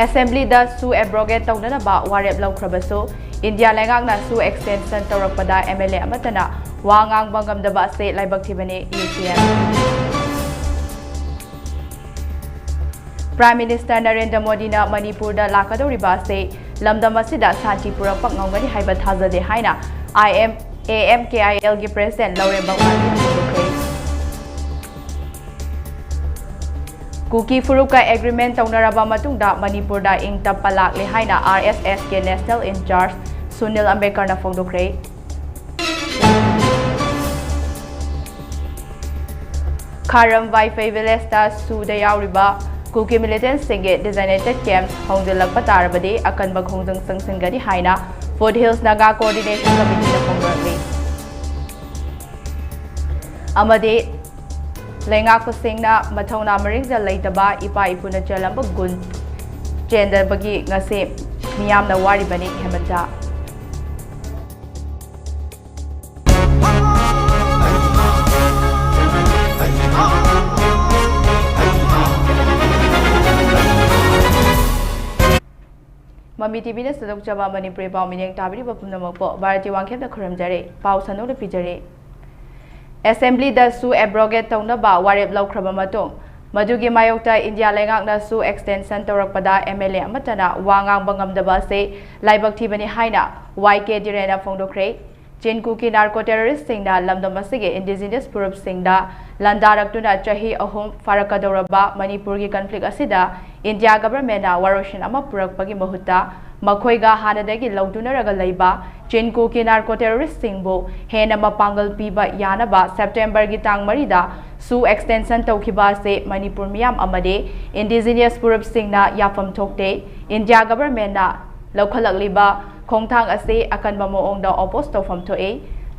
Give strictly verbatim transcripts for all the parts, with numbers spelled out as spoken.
ꯑꯦꯁꯦꯝꯕ꯭ꯂꯤꯗ ꯁꯨ ꯑꯦꯕ꯭ꯔꯣꯒꯦꯠ ꯇꯧꯅꯅꯕ ꯋꯥꯔꯦꯞ ꯂꯧꯈ꯭ꯔꯕꯁꯨ ꯏꯟꯗꯤꯌꯥ ꯂꯩꯉꯥꯛꯅ ꯁꯨ ꯑꯦꯛꯁꯇꯦꯟꯁꯟ ꯇꯧꯔꯛꯄꯗ ꯑꯦꯝ ꯑꯦꯜ ꯑꯦ ꯑꯃꯠꯇꯅ ꯋꯥ ꯉꯥꯡꯕ ꯉꯝꯗꯕ ꯑꯁꯤ ꯂꯥꯏꯕꯛ ꯊꯤꯕꯅꯤ, ꯌꯨ ꯁꯤ ꯑꯦꯝ꯫ ꯄ꯭ꯔꯥꯏꯝ ꯃꯤꯅꯤꯁꯇꯔ ꯅꯔꯦꯟꯗ꯭ꯔ ꯃꯣꯗꯤꯅ ꯃꯅꯤꯄꯨꯔꯗ ꯂꯥꯛꯀꯗꯧꯔꯤꯕ ꯑꯁꯤ ꯂꯝꯗꯝ ꯑꯁꯤꯗ ꯁꯥꯟꯇꯤ ꯄꯨꯔꯛꯄ ꯉꯝꯒꯅꯤ ꯍꯥꯏꯕ ꯊꯥꯖꯗꯦ ꯍꯥꯏꯅ I M A M K I ꯑꯦꯜꯒꯤ ꯄ꯭ꯔꯦꯁꯤꯗꯦꯟ ꯂꯧꯔꯦꯝꯕꯝ ꯃꯥꯟꯕꯤꯅ ꯐꯣꯡꯗꯣꯛꯈ꯭ꯔꯦ꯫ ꯀꯨꯀꯤ ꯐꯨꯔꯨꯞꯀ ꯑꯦꯒ꯭ꯔꯤꯃꯦꯟ ꯇꯧꯅꯔꯕ ꯃꯇꯨꯡꯗ ꯃꯅꯤꯄꯨꯔꯗ ꯏꯪ ꯇꯞꯄ ꯂꯥꯛꯂꯦ ꯍꯥꯏꯅ R S S K national incharge Sunil ꯑꯝꯕꯦꯗꯀꯔꯅ ꯐꯣꯡꯗꯣꯛꯈ꯭ꯔꯦ꯫ ꯈꯥꯔꯝ ꯋꯥꯏꯐꯩ ꯚꯤꯂꯦꯖꯇ ꯁꯨꯗ ꯌꯥꯎꯔꯤꯕ ꯀꯨꯀꯤ ꯃꯤꯂꯤꯇꯦꯟꯠꯁꯤꯡꯒꯤ ꯗꯤꯖꯥꯏꯅꯦꯇꯦꯗ ꯀꯦꯝꯞ ꯍꯣꯡꯖꯤꯜꯂꯛꯄ ꯇꯥꯔꯕꯗꯤ ꯑꯀꯟꯕ ꯈꯣꯡꯖꯪ ꯆꯪꯁꯤꯟꯒꯅꯤ ꯍꯥꯏꯅ ꯐꯨꯠ ꯍꯤꯜꯁ ꯅꯥꯒꯥ ꯀꯣꯑꯣꯔꯗꯤꯅꯦꯁꯟ ꯀꯃꯤꯇꯤꯅ ꯐꯣꯡꯗꯣꯔꯛꯂꯤ꯫ ꯑꯃꯗꯤ ꯂꯩꯉꯥꯛꯄꯁꯤꯡꯅ ꯃꯊꯧꯅꯥ ꯃꯔꯤꯡꯖ ꯂꯩꯇꯕ, ꯏꯄꯥ ꯏꯄꯨꯅ ꯆꯦꯜꯂꯝꯕ ꯒꯨꯟ ꯆꯦꯟꯗꯕꯒꯤ ꯉꯁꯤ ꯃꯤꯌꯥꯝꯅ ꯋꯥꯔꯤꯕꯅꯤ꯫ ꯍꯦꯃꯟꯇ꯫ ꯃꯃꯤ ꯇꯤꯚꯤꯅ ꯁꯟꯗꯣꯛꯆꯕ ꯃꯅꯤꯄꯨꯔꯤ ꯄꯥꯎ ꯃꯤꯠꯌꯦꯡ ꯇꯥꯕꯤꯔꯤꯕ ꯄꯨꯝꯅꯃꯛꯄꯨ ꯚꯥꯔꯠꯀꯤ ꯋꯥꯡꯈꯦꯝꯗ ꯈꯨꯔꯨꯝꯖꯔꯤ꯫ ꯄꯥꯎ ꯁꯟꯗꯣꯛꯅ ꯄꯤꯖꯔꯤ꯫ ꯑꯦꯁꯦꯝꯕ꯭ꯂꯤꯗ ꯁꯨ ꯑꯦꯕ꯭ꯔꯣꯒꯦꯠ ꯇꯧꯅꯕ ꯋꯥꯔꯦꯞ ꯂꯧꯈ꯭ꯔꯕ ꯃꯇꯨꯡ, ꯃꯗꯨꯒꯤ ꯃꯥꯌꯣꯛꯇ ꯏꯟꯗꯤꯌꯥ ꯂꯩꯉꯥꯛꯅ ꯁꯨ ꯑꯦꯛꯁꯇꯦꯟꯁꯟ ꯇꯧꯔꯛꯄꯗ ꯑꯦꯝ ꯑꯦꯜ ꯑꯦ ꯑꯃꯠꯇꯅ ꯋꯥ ꯉꯥꯡꯕ ꯉꯝꯗꯕ ꯑꯁꯤ ꯂꯥꯏꯕꯛ ꯊꯤꯕꯅꯤ ꯍꯥꯏꯅ ꯋꯥꯏ ꯀꯦ ꯗꯤꯔꯦꯟꯅ ꯐꯣꯡꯗꯣꯛꯈ꯭ꯔꯦ꯫ ꯆꯤꯟ ꯀꯨꯀꯤ ꯅꯥꯔꯀꯣ ꯇꯦꯔꯣꯔꯤꯁ꯭ꯠꯁꯤꯡꯅ ꯂꯝꯗꯝ ꯑꯁꯤꯒꯤ ꯏꯟꯗꯤꯖꯤꯅꯁ ꯐꯨꯔꯨꯞꯁꯤꯡꯗ ꯂꯥꯟꯗꯥꯔꯛꯇꯨꯅ ꯆꯍꯤ ꯑꯍꯨꯝ ꯐꯥꯔꯛꯀꯗꯧꯔꯕ ꯃꯅꯤꯄꯨꯔꯒꯤ ꯀꯟꯐ꯭ꯂꯤꯛ ꯑꯁꯤꯗ ꯏꯟꯗꯤꯌꯥ ꯒꯚꯔꯟꯃꯦꯟꯠꯅ ꯋꯥꯔꯣꯏꯁꯤꯟ ꯑꯃ ꯄꯨꯔꯛꯄꯒꯤ ꯃꯍꯨꯠꯇ ꯃꯈꯣꯏꯒ ꯍꯥꯟꯅꯗꯒꯤ ꯂꯧꯗꯨꯅꯔꯒ ꯂꯩꯕ ꯆꯤꯟ ꯀꯨꯀꯤ ꯅꯥꯔꯀꯣ ꯇꯦꯔꯣꯔꯤꯁ꯭ꯠꯁꯤꯡꯕꯨ ꯍꯦꯟꯅ ꯃꯄꯥꯡꯒꯜ ꯄꯤꯕ ꯌꯥꯅꯕ ꯁꯦꯞꯇꯦꯝꯕꯔꯒꯤ ꯇꯥꯡ ꯃꯔꯤꯗ ꯁꯨ ꯑꯦꯛꯁꯇꯦꯟꯁꯟ ꯇꯧꯈꯤꯕ ꯑꯁꯤ ꯃꯅꯤꯄꯨꯔ ꯃꯤꯌꯥꯝ ꯑꯃꯗꯤ ꯏꯟꯗꯤꯖꯤꯅꯁ ꯐꯨꯔꯨꯞꯁꯤꯡꯅ ꯌꯥꯐꯝ ꯊꯣꯛꯇꯦ꯫ ꯏꯟꯗꯤꯌꯥ ꯒꯚꯔꯟꯃꯦꯟꯠꯅ ꯂꯧꯈꯠꯂꯛꯂꯤꯕ ꯈꯣꯡꯊꯥꯡ ꯑꯁꯤ ꯑꯀꯟꯕ ꯃꯑꯣꯡꯗ ꯑꯣꯄꯣꯖ ꯇꯧꯐꯝ ꯊꯣꯛꯏ꯫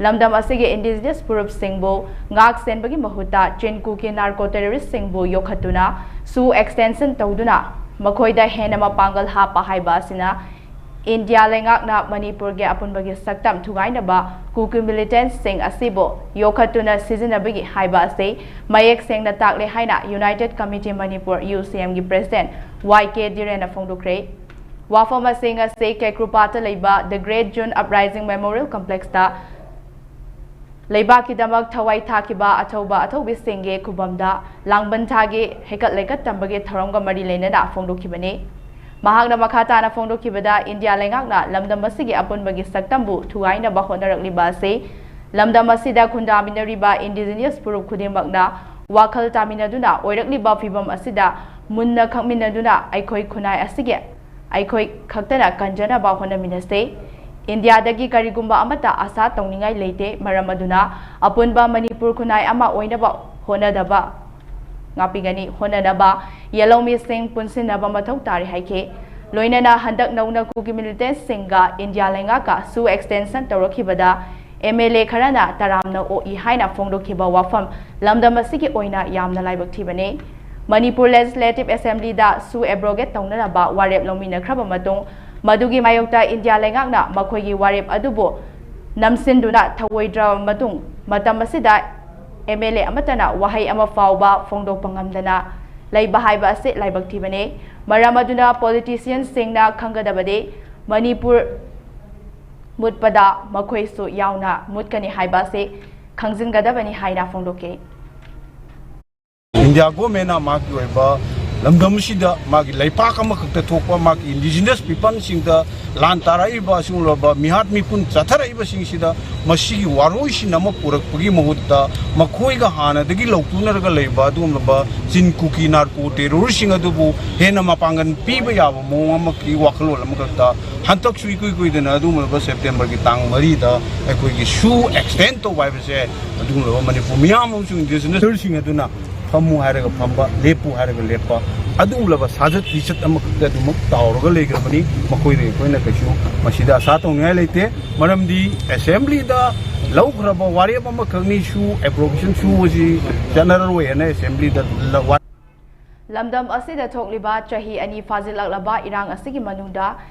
ꯂꯝꯗꯝ ꯑꯁꯤꯒꯤ ꯏꯟꯗꯤꯖꯤꯅꯁ ꯐꯨꯔꯨꯞꯁꯤꯡꯕꯨ ꯉꯥꯛ ꯁꯦꯟꯕꯒꯤ ꯃꯍꯨꯠꯇ ꯆꯤꯟ ꯀꯨꯀꯤ ꯅꯥꯔꯀꯣ ꯇꯦꯔꯣꯔꯤꯁ꯭ꯠꯁꯤꯡꯕꯨ ꯌꯣꯛꯈꯠꯇꯨꯅ ꯁꯨ ꯑꯦꯛꯁꯇꯦꯟꯁꯟ ꯇꯧꯗꯨꯅ ꯃꯈꯣꯏꯗ ꯍꯦꯟꯅ ꯃꯄꯥꯡꯒꯜ ꯍꯥꯞꯄ ꯍꯥꯏꯕ ꯑꯁꯤꯅ ꯏꯟꯗꯤꯌꯥ ꯂꯩꯉꯥꯛꯅ ꯃꯅꯤꯄꯨꯔꯒꯤ ꯑꯄꯨꯟꯕꯒꯤ ꯁꯛꯇꯝ ꯊꯨꯒꯥꯏꯅꯕ ꯀꯨꯀꯤ ꯃꯤꯂꯤꯇꯦꯟꯠꯁꯤꯡ ꯑꯁꯤꯕꯨ ꯌꯣꯛꯈꯠꯇꯨꯅ ꯁꯤꯖꯤꯟꯅꯕꯒꯤ ꯍꯥꯏꯕ ꯑꯁꯤ ꯃꯌꯦꯛ ꯁꯦꯡꯅ ꯇꯥꯛꯂꯦ ꯍꯥꯏꯅ ꯌꯨꯅꯥꯏꯇꯦꯗ ꯀꯃꯤꯇꯤ ꯃꯅꯤꯄꯨꯔ, ꯌꯨ ꯁꯤ ꯑꯦꯝꯒꯤ ꯄ꯭ꯔꯦꯁꯤꯗꯦꯟꯠ ꯋꯥꯏ ꯀꯦ ꯙꯤꯔꯦꯟꯅ ꯐꯣꯡꯗꯣꯛꯈ꯭ꯔꯦ꯫ ꯋꯥꯐꯝ ꯑꯁꯤꯡ ꯑꯁꯤ ꯀꯦꯀ꯭ꯔꯨꯄꯥꯠꯇ ꯂꯩꯕ The Great June Uprising Memorial Complexꯇ ꯂꯩꯕꯥꯛꯀꯤꯗꯃꯛ ꯊꯋꯥꯏ ꯊꯥꯈꯤꯕ ꯑꯊꯧꯕ ꯑꯊꯧꯕꯤꯁꯤꯡꯒꯤ ꯈꯨꯕꯝꯗ ꯂꯥꯡꯕꯟ ꯊꯥꯒꯤ ꯍꯩꯀꯠ ꯂꯩꯀꯠ ꯇꯝꯕꯒꯤ ꯊꯧꯔꯝꯒ ꯃꯔꯤ ꯂꯩꯅꯅ ꯐꯣꯡꯗꯣꯛꯈꯤꯕꯅꯤ꯫ ꯃꯍꯥꯛꯅ ꯃꯈꯥ ꯇꯥꯅ ꯐꯣꯡꯗꯣꯛꯈꯤꯕꯗ, ꯏꯟꯗꯤꯌꯥ ꯂꯩꯉꯥꯛꯅ ꯂꯝꯗꯝ ꯑꯁꯤꯒꯤ ꯑꯄꯨꯟꯕꯒꯤ ꯁꯛꯇꯝꯕꯨ ꯊꯨꯒꯥꯏꯅꯕ ꯍꯣꯠꯅꯔꯛꯂꯤꯕ ꯑꯁꯤ ꯂꯝꯗꯝ ꯑꯁꯤꯗ ꯈꯨꯟꯗꯥꯃꯤꯟꯅꯔꯤꯕ ꯏꯟꯗꯤꯖꯤꯅ꯭ꯌꯁ ꯐꯨꯔꯨꯞ ꯈꯨꯗꯤꯡꯃꯛꯅ ꯋꯥꯈꯜ ꯇꯥꯃꯤꯟꯅꯗꯨꯅ ꯑꯣꯏꯔꯛꯂꯤꯕ ꯐꯤꯚꯝ ꯑꯁꯤꯗ ꯃꯨꯟꯅ ꯈꯪꯃꯤꯟꯅꯗꯨꯅ ꯑꯩꯈꯣꯏ ꯈꯨꯟꯅꯥꯏ ꯑꯁꯤꯒꯤ ꯑꯩꯈꯣꯏ ꯈꯛꯇꯅ ꯀꯟꯖꯅꯕ ꯍꯣꯠꯅꯃꯤꯟꯅꯁꯤ꯫ ꯏꯟꯗꯤꯌꯥꯗꯒꯤ ꯀꯔꯤꯒꯨꯝꯕ ꯑꯃꯠꯇ ꯑꯥꯁꯥ ꯇꯧꯅꯤꯡꯉꯥꯏ ꯂꯩꯇꯦ꯫ ꯃꯔꯝ ꯑꯗꯨꯅ ꯑꯄꯨꯟꯕ ꯃꯅꯤꯄꯨꯔ ꯈꯨꯟꯅꯥꯏ ꯑꯃ ꯑꯣꯏꯅꯕ ꯍꯣꯠꯅꯗꯕ ꯉꯥꯛꯄꯤꯒꯅꯤ꯫ ꯍꯣꯠꯅꯅꯕ ꯌꯦꯜꯍꯧꯃꯤꯁꯤꯡ ꯄꯨꯟꯁꯤꯟꯅꯕ ꯃꯊꯧ ꯇꯥꯔꯤ ꯍꯥꯏꯈꯤ꯫ ꯂꯣꯏꯅꯅ ꯍꯟꯗꯛ ꯅꯧꯅ ꯀꯨꯀꯤ ꯃꯤꯂꯤꯇꯦꯟꯠꯁꯤꯡꯒ ꯏꯟꯗꯤꯌꯥ ꯂꯩꯉꯥꯛꯀ ꯁꯨ ꯑꯦꯛꯁꯇꯦꯟꯁꯟ ꯇꯧꯔꯛꯈꯤꯕꯗ ꯑꯦꯝ ꯑꯦꯜ ꯑꯦ ꯈꯔꯅ ꯇꯔꯥꯝꯅ ꯑꯣꯛꯏ ꯍꯥꯏꯅ ꯐꯣꯡꯗꯣꯛꯈꯤꯕ ꯋꯥꯐꯝ ꯂꯝꯗꯝ ꯑꯁꯤꯒꯤ ꯑꯣꯏꯅ ꯌꯥꯝꯅ ꯂꯥꯏꯕꯛ ꯊꯤꯕꯅꯤ꯫ ꯃꯅꯤꯄꯨꯔ ꯂꯦꯖꯤꯁꯂꯦꯇꯤꯚ ꯑꯦꯁꯦꯝꯕ꯭ꯂꯤꯗ ꯁꯨ ꯑꯦꯕ꯭ꯔꯣꯒꯦꯠ ꯇꯧꯅꯅꯕ ꯋꯥꯔꯦꯞ ꯂꯧꯃꯤꯟꯅꯈ꯭ꯔꯕ ꯃꯇꯨꯡ, ꯃꯗꯨꯒꯤ ꯃꯥꯌꯣꯛꯇ ꯏꯟꯗꯤꯌꯥ ꯂꯩꯉꯥꯛꯅ ꯃꯈꯣꯏꯒꯤ ꯋꯥꯔꯦꯞ ꯑꯗꯨꯕꯨ ꯅꯝꯁꯤꯟꯗꯨꯅ ꯊꯧꯑꯣꯏꯗ꯭ꯔꯕ ꯃꯇꯨꯡ, ꯃꯇꯝ ꯑꯁꯤꯗ ꯑꯦꯝ ꯑꯦꯜ ꯑꯦ ꯑꯃꯠꯇꯅ ꯋꯥꯍꯩ ꯑꯃ ꯐꯥꯎꯕ ꯐꯣꯡꯗꯣꯛꯄ ꯉꯝꯗꯅ ꯂꯩꯕ ꯍꯥꯏꯕ ꯑꯁꯤ ꯂꯥꯏꯕꯛ ꯊꯤꯕꯅꯤ꯫ ꯃꯔꯝ ꯑꯗꯨꯅ ꯄꯣꯂꯤꯇꯤꯁꯤꯌꯟꯁꯤꯡꯅ ꯈꯪꯒꯗꯕꯗꯤ ꯃꯅꯤꯄꯨꯔ ꯃꯨꯠꯄꯗ ꯃꯈꯣꯏꯁꯨ ꯌꯥꯎꯅ ꯃꯨꯠꯀꯅꯤ ꯍꯥꯏꯕ ꯑꯁꯤ ꯈꯪꯖꯤꯟꯒꯗꯕꯅꯤ ꯍꯥꯏꯅ ꯐꯣꯡꯗꯣꯛꯈꯤ꯫ ꯏꯟꯗꯤꯌꯥ ꯒꯣꯔꯃꯦꯟꯅ ꯃꯥꯒꯤ ꯑꯣꯏꯕ ꯂꯝꯗꯝ ꯑꯁꯤꯗ ꯃꯥꯒꯤ ꯂꯩꯄꯥꯛ ꯑꯃꯈꯛꯇ ꯊꯣꯛꯄ ꯃꯥꯒꯤ ꯏꯟꯗꯤꯖꯤꯅꯁ ꯄꯤꯄꯜꯁꯤꯡꯗ ꯂꯥꯟ ꯇꯥꯔꯛꯏꯕ ꯑꯁꯤꯒꯨꯝꯂꯕ ꯃꯤꯍꯥꯠ ꯃꯤꯄꯨꯟ ꯆꯠꯊꯔꯛꯏꯕꯁꯤꯡꯁꯤꯗ ꯃꯁꯤꯒꯤ ꯋꯥꯔꯣꯏꯁꯤꯟ ꯑꯃ ꯄꯨꯔꯛꯄꯒꯤ ꯃꯍꯨꯠꯇ ꯃꯈꯣꯏꯒ ꯍꯥꯟꯅꯗꯒꯤ ꯂꯧꯇꯨꯅꯔꯒ ꯂꯩꯕ ꯑꯗꯨꯒꯨꯝꯂꯕ ꯆꯤꯟ ꯀꯨꯀꯤ ꯅꯥꯔꯀꯣ ꯇꯦꯔꯣꯔꯤꯁ꯭ꯠꯁꯤꯡ ꯑꯗꯨꯕꯨ ꯍꯦꯟꯅ ꯃꯄꯥꯡꯒꯜ ꯄꯤꯕ ꯌꯥꯕ ꯃꯑꯣꯡ ꯑꯃꯒꯤ ꯋꯥꯈꯜꯂꯣꯟ ꯑꯃꯈꯛꯇ ꯍꯟꯗꯛꯁꯨ ꯏꯀꯨꯏ ꯀꯨꯏꯗꯅ ꯑꯗꯨꯒꯨꯝꯂꯕ ꯁꯦꯞꯇꯦꯝꯕꯔꯒꯤ ꯇꯥꯡ ꯃꯔꯤꯗ ꯑꯩꯈꯣꯏꯒꯤ ꯁꯨ ꯑꯦꯛꯁꯇꯦꯟ ꯇꯧꯕ ꯍꯥꯏꯕꯁꯦ ꯑꯗꯨꯒꯨꯝꯂꯕ ꯃꯅꯤꯄꯨꯔ ꯃꯤꯌꯥꯝ ꯑꯃꯁꯨꯡ ꯏꯟꯗꯤꯖꯤꯅꯁ ꯂꯤꯗꯔꯁꯤꯡ ꯑꯗꯨꯅ ꯐꯝꯃꯨ ꯍꯥꯏꯔꯒ ꯐꯝꯕ, ꯂꯦꯞꯄꯨ ꯍꯥꯏꯔꯒ ꯂꯦꯞꯄ, ꯑꯗꯨꯒꯨꯝꯂꯕ ꯁꯥꯖꯠ ꯂꯤꯆꯠ ꯑꯃꯈꯛꯇ ꯑꯗꯨꯃꯛ ꯇꯥꯎꯔꯒ ꯂꯩꯈ꯭ꯔꯕꯅꯤ꯫ ꯃꯈꯣꯏꯗ ꯑꯩꯈꯣꯏꯅ ꯀꯩꯁꯨ ꯃꯁꯤꯗ ꯑꯁꯥ ꯇꯧꯅꯤꯡꯉꯥꯏ ꯂꯩꯇꯦ꯫ ꯃꯔꯝꯗꯤ ꯑꯦꯁꯦꯝꯕ꯭ꯂꯤꯗ ꯂꯧꯈ꯭ꯔꯕ ꯋꯥꯔꯦꯞ ꯑꯃꯈꯛꯅꯤ ꯁꯨ ꯑꯦꯕ꯭ꯔꯣꯒꯦꯁꯟ ꯁꯨ ꯑꯁꯤ ꯆꯠꯅꯔꯔꯣꯏ ꯍꯥꯏꯅ ꯑꯦꯁꯦꯝꯕ꯭ꯂꯤꯗ ꯂ-, ꯋꯥ- ꯂꯝꯗꯝ ꯑꯁꯤꯗ ꯊꯣꯛꯂꯤꯕ ꯆꯍꯤ ꯑꯅꯤ ꯐꯥꯖꯤꯜꯂꯛꯂꯕ ꯏꯔꯥꯡ ꯑꯁꯤꯒꯤ ꯃꯅꯨꯡꯗ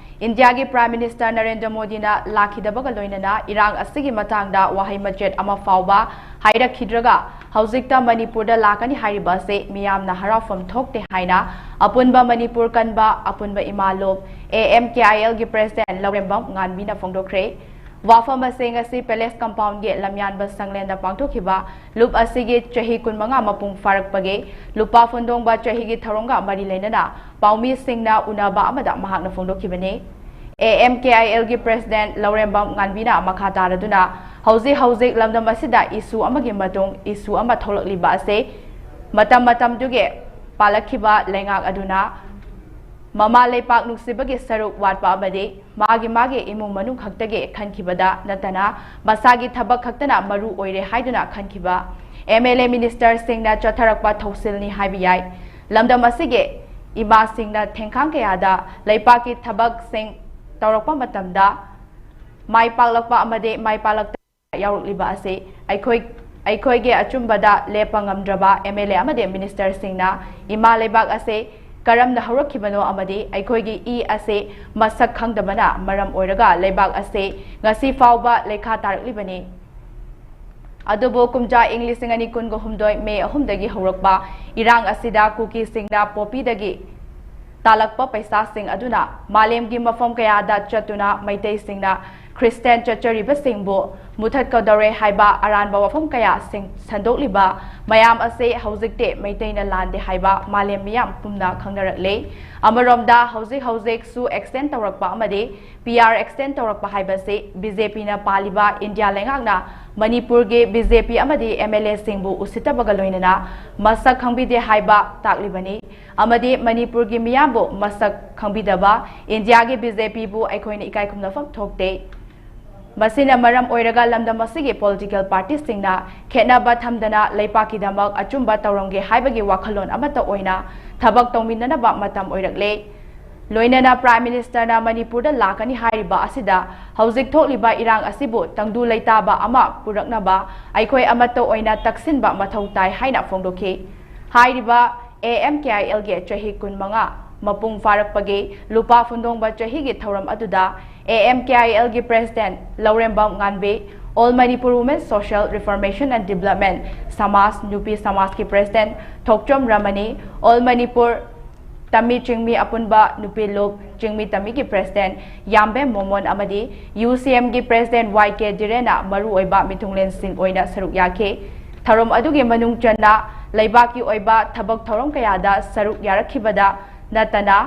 ꯏꯟꯗꯤꯌꯥꯒꯤ Prime Minister ꯅꯔꯦꯟꯗ꯭ꯔ ꯃꯣꯗꯤꯅ ꯂꯥꯛꯈꯤꯗꯕꯒ ꯂꯣꯏꯅꯅ ꯏꯔꯥꯡ ꯑꯁꯤꯒꯤ ꯃꯇꯥꯡꯗ ꯋꯥꯍꯩ ꯃꯆꯦꯠ ꯑꯃ ꯐꯥꯎꯕ ꯍꯥꯏꯔꯛꯈꯤꯗ꯭ꯔꯒ ꯍꯧꯖꯤꯛꯇ ꯃꯅꯤꯄꯨꯔꯗ ꯂꯥꯛꯀꯅꯤ ꯍꯥꯏꯔꯤꯕ ꯑꯁꯤ ꯃꯤꯌꯥꯝꯅ ꯍꯔꯥꯎꯐꯝ ꯊꯣꯛꯇꯦ ꯍꯥꯏꯅ ꯑꯄꯨꯟꯕ ꯃꯅꯤꯄꯨꯔ ꯀꯟꯕ ꯑꯄꯨꯟꯕ ꯏꯃꯥ ꯂꯣꯞ, A M K I L ꯒꯤ President ꯂꯧꯔꯦꯝꯕꯝ ꯉꯥꯟꯕꯤꯅ ꯐꯣꯡꯗꯣꯛꯈ꯭ꯔꯦ꯫ ꯋꯥꯐꯝ ꯑꯁꯤ ꯉꯁꯤ Palace Compound ꯒꯤ ꯂꯝꯌꯥꯟꯕ ꯁꯪꯂꯦꯟꯗ ꯄꯥꯡꯊꯣꯛꯈꯤꯕ ꯂꯨꯞ ꯑꯁꯤꯒꯤ ꯆꯍꯤ ꯀꯨꯟꯃꯉꯥ ꯃꯄꯨꯡ ꯐꯥꯔꯛꯄꯒꯤ ꯂꯨꯄꯥ ꯐꯣꯟꯗꯣꯡꯕ ꯆꯍꯤꯒꯤ ꯊꯧꯔꯝꯒ ꯃꯔꯤ ꯂꯩꯅꯅ ꯄꯥꯎꯃꯤꯁꯤꯡꯅ ꯎꯅꯕ ꯑꯃꯗ ꯃꯍꯥꯛꯅ ꯐꯣꯡꯗꯣꯛꯈꯤꯕꯅꯤ꯫ A M K I L ꯒꯤ President ꯂꯧꯔꯦꯝꯕꯝ ꯉꯥꯟꯕꯤꯅ ꯃꯈꯥ ꯇꯥꯔꯗꯨꯅ ꯍꯧꯖꯤꯛ ꯍꯧꯖꯤꯛ ꯂꯝꯗꯝ ꯑꯁꯤꯗ issue ꯑꯃꯒꯤ ꯃꯇꯨꯡ issue ꯑꯃ ꯊꯣꯛꯂꯛꯂꯤꯕ ꯑꯁꯤ ꯃꯇꯝ ꯃꯇꯝꯗꯨꯒꯤ ꯄꯥꯜꯂꯛꯈꯤꯕ ꯂꯩꯉꯥꯛ ꯑꯗꯨꯅ ꯃꯃꯥ ꯂꯩꯄꯥꯛ ꯅꯨꯡꯁꯤꯕꯒꯤ ꯁꯔꯨꯛ ꯋꯥꯠꯄ ꯑꯃꯗꯤ ꯃꯥꯒꯤ ꯃꯥꯒꯤ ꯏꯃꯨꯡ ꯃꯅꯨꯡ ꯈꯛꯇꯒꯤ ꯈꯟꯈꯤꯕꯗ ꯅꯠꯇꯅ ꯃꯁꯥꯒꯤ ꯊꯕꯛ ꯈꯛꯇꯅ ꯃꯔꯨ ꯑꯣꯏꯔꯦ ꯍꯥꯏꯗꯨꯅ ꯈꯟꯈꯤꯕ M L A minister ꯁꯤꯡꯅ ꯆꯠꯊꯔꯛꯄ ꯊꯧꯁꯤꯜꯅꯤ ꯍꯥꯏꯕ ꯌꯥꯏ꯫ ꯂꯝꯗꯝ ꯑꯁꯤꯒꯤ ꯏꯃꯥꯁꯤꯡꯅ ꯊꯦꯡꯈꯥꯡ ꯀꯌꯥꯗ ꯂꯩꯄꯥꯛꯀꯤ ꯊꯕꯛꯁꯤꯡ ꯇꯧꯔꯛꯄ ꯃꯇꯝꯗ ꯃꯥꯏ ꯄꯥꯛꯂꯛꯄ ꯑꯃꯗꯤ ꯃꯥꯏ ꯄꯥꯛꯂꯛꯇ ꯌꯥꯎꯔꯛꯂꯤꯕ ꯑꯁꯤ ꯑꯩꯈꯣꯏ, ꯑꯩꯈꯣꯏꯒꯤ ꯑꯆꯨꯝꯕꯗ ꯂꯦꯞꯄ ꯉꯝꯗ꯭ꯔꯕ M L A ꯑꯃꯗꯤ minister ꯁꯤꯡꯅ ꯏꯃꯥ ꯂꯩꯕꯥꯛ ꯑꯁꯤ ꯀꯔꯝꯅ ꯍꯧꯔꯛꯈꯤꯕꯅꯣ ꯑꯃꯗꯤ ꯑꯩꯈꯣꯏꯒꯤ ꯏ ꯑꯁꯤ ꯃꯁꯛ ꯈꯪꯗꯕꯅ ꯃꯔꯝ ꯑꯣꯏꯔꯒ ꯂꯩꯕꯥꯛ ꯑꯁꯤ ꯉꯁꯤ ꯐꯥꯎꯕ ꯂꯩꯈꯥ ꯇꯥꯔꯛꯂꯤꯕꯅꯤ꯫ ꯑꯗꯨꯕꯨ ꯀꯨꯝꯖꯥ ꯏꯪ ꯂꯤꯁꯤꯡ ꯑꯅꯤ ꯀꯨꯟꯒ ꯍꯨꯝꯗꯣꯏ May ꯑꯍꯨꯝꯗꯒꯤ ꯍꯧꯔꯛꯄ ꯏꯔꯥꯡ ꯑꯁꯤꯗ ꯀꯨꯀꯤꯁꯤꯡꯅ ꯄꯣꯄꯤꯗꯒꯤ ꯇꯥꯜꯂꯛꯄ ꯄꯩꯁꯥꯁꯤꯡ ꯑꯗꯨꯅ ꯃꯥꯂꯦꯝꯒꯤ ꯃꯐꯝ ꯀꯌꯥꯗ ꯆꯠꯇꯨꯅ ꯃꯩꯇꯩꯁꯤꯡꯅ ꯈ꯭ꯔꯤꯁꯇꯤꯌꯥꯟ ꯆꯠꯆꯔꯤꯕꯁꯤꯡꯕꯨ ꯃꯨꯊꯠꯀꯗꯧꯔꯦ ꯍꯥꯏꯕ ꯑꯔꯥꯟꯕ ꯋꯥꯐꯝ ꯀꯌꯥ ꯁꯤꯡ-, ꯁꯟꯗꯣꯛꯂꯤꯕ ꯃꯌꯥꯝ ꯑꯁꯤ ꯍꯧꯖꯤꯛꯇꯤ ꯃꯩꯇꯩꯅ ꯂꯥꯟꯗꯦ ꯍꯥꯏꯕ ꯃꯥꯂꯦꯝ ꯃꯤꯌꯥꯝ ꯄꯨꯝꯅ ꯈꯪꯅꯔꯛꯂꯦ꯫ ꯑꯃꯔꯣꯝꯗ ꯍꯧꯖꯤꯛ ꯍꯧꯖꯤꯛꯁꯨ extend ꯇꯧꯔꯛꯄ ꯑꯃꯗꯤ P R extend ꯇꯧꯔꯛꯄ ꯍꯥꯏꯕꯁꯤ B J P ꯅ ꯄꯥꯜꯂꯤꯕ ꯏꯟꯗꯤꯌꯥ ꯂꯩꯉꯥꯛꯅ ꯃꯅꯤꯄꯨꯔꯒꯤ B J P ꯑꯃꯗꯤ M L A ꯁꯤꯡꯕꯨ ꯎꯁꯤꯠꯇꯕꯒ ꯂꯣꯏꯅꯅ ꯃꯁꯛ ꯈꯪꯕꯤꯗꯦ ꯍꯥꯏꯕ ꯇꯥꯛꯂꯤꯕꯅꯤ꯫ ꯑꯃꯗꯤ ꯃꯅꯤꯄꯨꯔꯒꯤ ꯃꯤꯌꯥꯝꯕꯨ ꯃꯁꯛ ꯈꯪꯕꯤꯗꯕ ꯏꯟꯗꯤꯌꯥꯒꯤ B J P ꯕꯨ ꯑꯩꯈꯣꯏꯅ ꯏꯀꯥꯏ ꯈꯨꯝꯅꯐꯝ ꯊꯣꯛꯇꯦ꯫ ꯃꯁꯤꯅ ꯃꯔꯝ ꯑꯣꯏꯔꯒ ꯂꯝꯗꯝ ꯑꯁꯤꯒꯤ political party ꯁꯤꯡꯅ ꯈꯦꯠꯅꯕ ꯊꯝꯗꯅ ꯂꯩꯄꯥꯛꯀꯤꯗꯃꯛ ꯑꯆꯨꯝꯕ ꯇꯧꯔꯝꯒꯦ ꯍꯥꯏꯕꯒꯤ ꯋꯥꯈꯜꯂꯣꯟ ꯑꯃꯠꯇ ꯑꯣꯏꯅ ꯊꯕꯛ ꯇꯧꯃꯤꯟꯅꯅꯕ ꯃꯇꯝ ꯑꯣꯏꯔꯛꯂꯦ꯫ ꯂꯣꯏꯅꯅ Prime Minister ꯅ ꯃꯅꯤꯄꯨꯔꯗ ꯂꯥꯛꯀꯅꯤ ꯍꯥꯏꯔꯤꯕ ꯑꯁꯤꯗ ꯍꯧꯖꯤꯛ ꯊꯣꯛꯂꯤꯕ ꯏꯔꯥꯡ ꯑꯁꯤꯕꯨ ꯇꯪꯗꯨ ꯂꯩꯇꯥꯕ ꯑꯃ ꯄꯨꯔꯛꯅꯕ ꯑꯩꯈꯣꯏ ꯑꯃꯠꯇ ꯑꯣꯏꯅ ꯇꯛꯁꯤꯟꯕ ꯃꯊꯧ ꯇꯥꯏ ꯍꯥꯏꯅ ꯐꯣꯡꯗꯣꯛꯈꯤ꯫ ꯍꯥꯏꯔꯤꯕ ꯑꯦ ꯑꯦꯝ ꯀꯦ ꯑꯥꯏ ꯑꯦꯜꯒꯤ ꯆꯍꯤ ꯀꯨꯟꯃꯉꯥ ꯃꯄꯨꯡ ꯐꯥꯔꯛꯄꯒꯤ ꯂꯨꯄꯥ ꯐꯨꯟꯗꯣꯡꯕ ꯆꯍꯤꯒꯤ ꯊꯧꯔꯝ ꯑꯗꯨꯗ ꯑꯦ ꯑꯦꯝ ꯀꯦ ꯑꯥꯏ ꯑꯦꯜꯒꯤ ꯄ꯭ꯔꯦꯁꯤꯗꯦꯟꯠ ꯂꯧꯔꯦꯝꯕꯝ ꯉꯥꯟꯕꯤ, All Manipur Women Social Reformation and Development ꯁꯃꯥꯖ ꯅꯨꯄꯤ ꯁꯃꯥꯖꯀꯤ ꯄ꯭ꯔꯦꯁꯤꯗꯦꯟꯠ ꯊꯣꯛꯆꯣꯝ ꯔꯃꯅꯤ, All Manipur ꯇꯝꯃꯤ ꯆꯤꯡꯃꯤ ꯑꯄꯨꯟꯕ ꯅꯨꯄꯤ ꯂꯨꯞ ꯆꯤꯡꯃꯤ ꯇꯝꯃꯤꯒꯤ ꯄ꯭ꯔꯦꯁꯤꯗꯦꯟꯠ ꯌꯥꯝꯕꯦꯝ ꯃꯣꯃꯣꯟ ꯑꯃꯗꯤ ꯌꯨ ꯁꯤ ꯑꯦꯝꯒꯤ ꯄ꯭ꯔꯦꯁꯤꯗꯦꯟꯠ ꯋꯥꯏ ꯀꯦ ꯙꯤꯔꯦꯟꯅ ꯃꯔꯨꯑꯣꯏꯕ ꯃꯤꯊꯨꯡꯂꯦꯟꯁꯤꯡ ꯑꯣꯏꯅ ꯁꯔꯨꯛ ꯌꯥꯈꯤ꯫ ꯊꯧꯔꯝ ꯑꯗꯨꯒꯤ ꯃꯅꯨꯡ ꯆꯟꯅ ꯂꯩꯕꯥꯛꯀꯤ ꯑꯣꯏꯕ ꯊꯕꯛ ꯊꯧꯔꯝ ꯀꯌꯥꯗ ꯁꯔꯨꯛ ꯌꯥꯔꯛꯈꯤꯕꯗ ꯅꯠꯇꯅ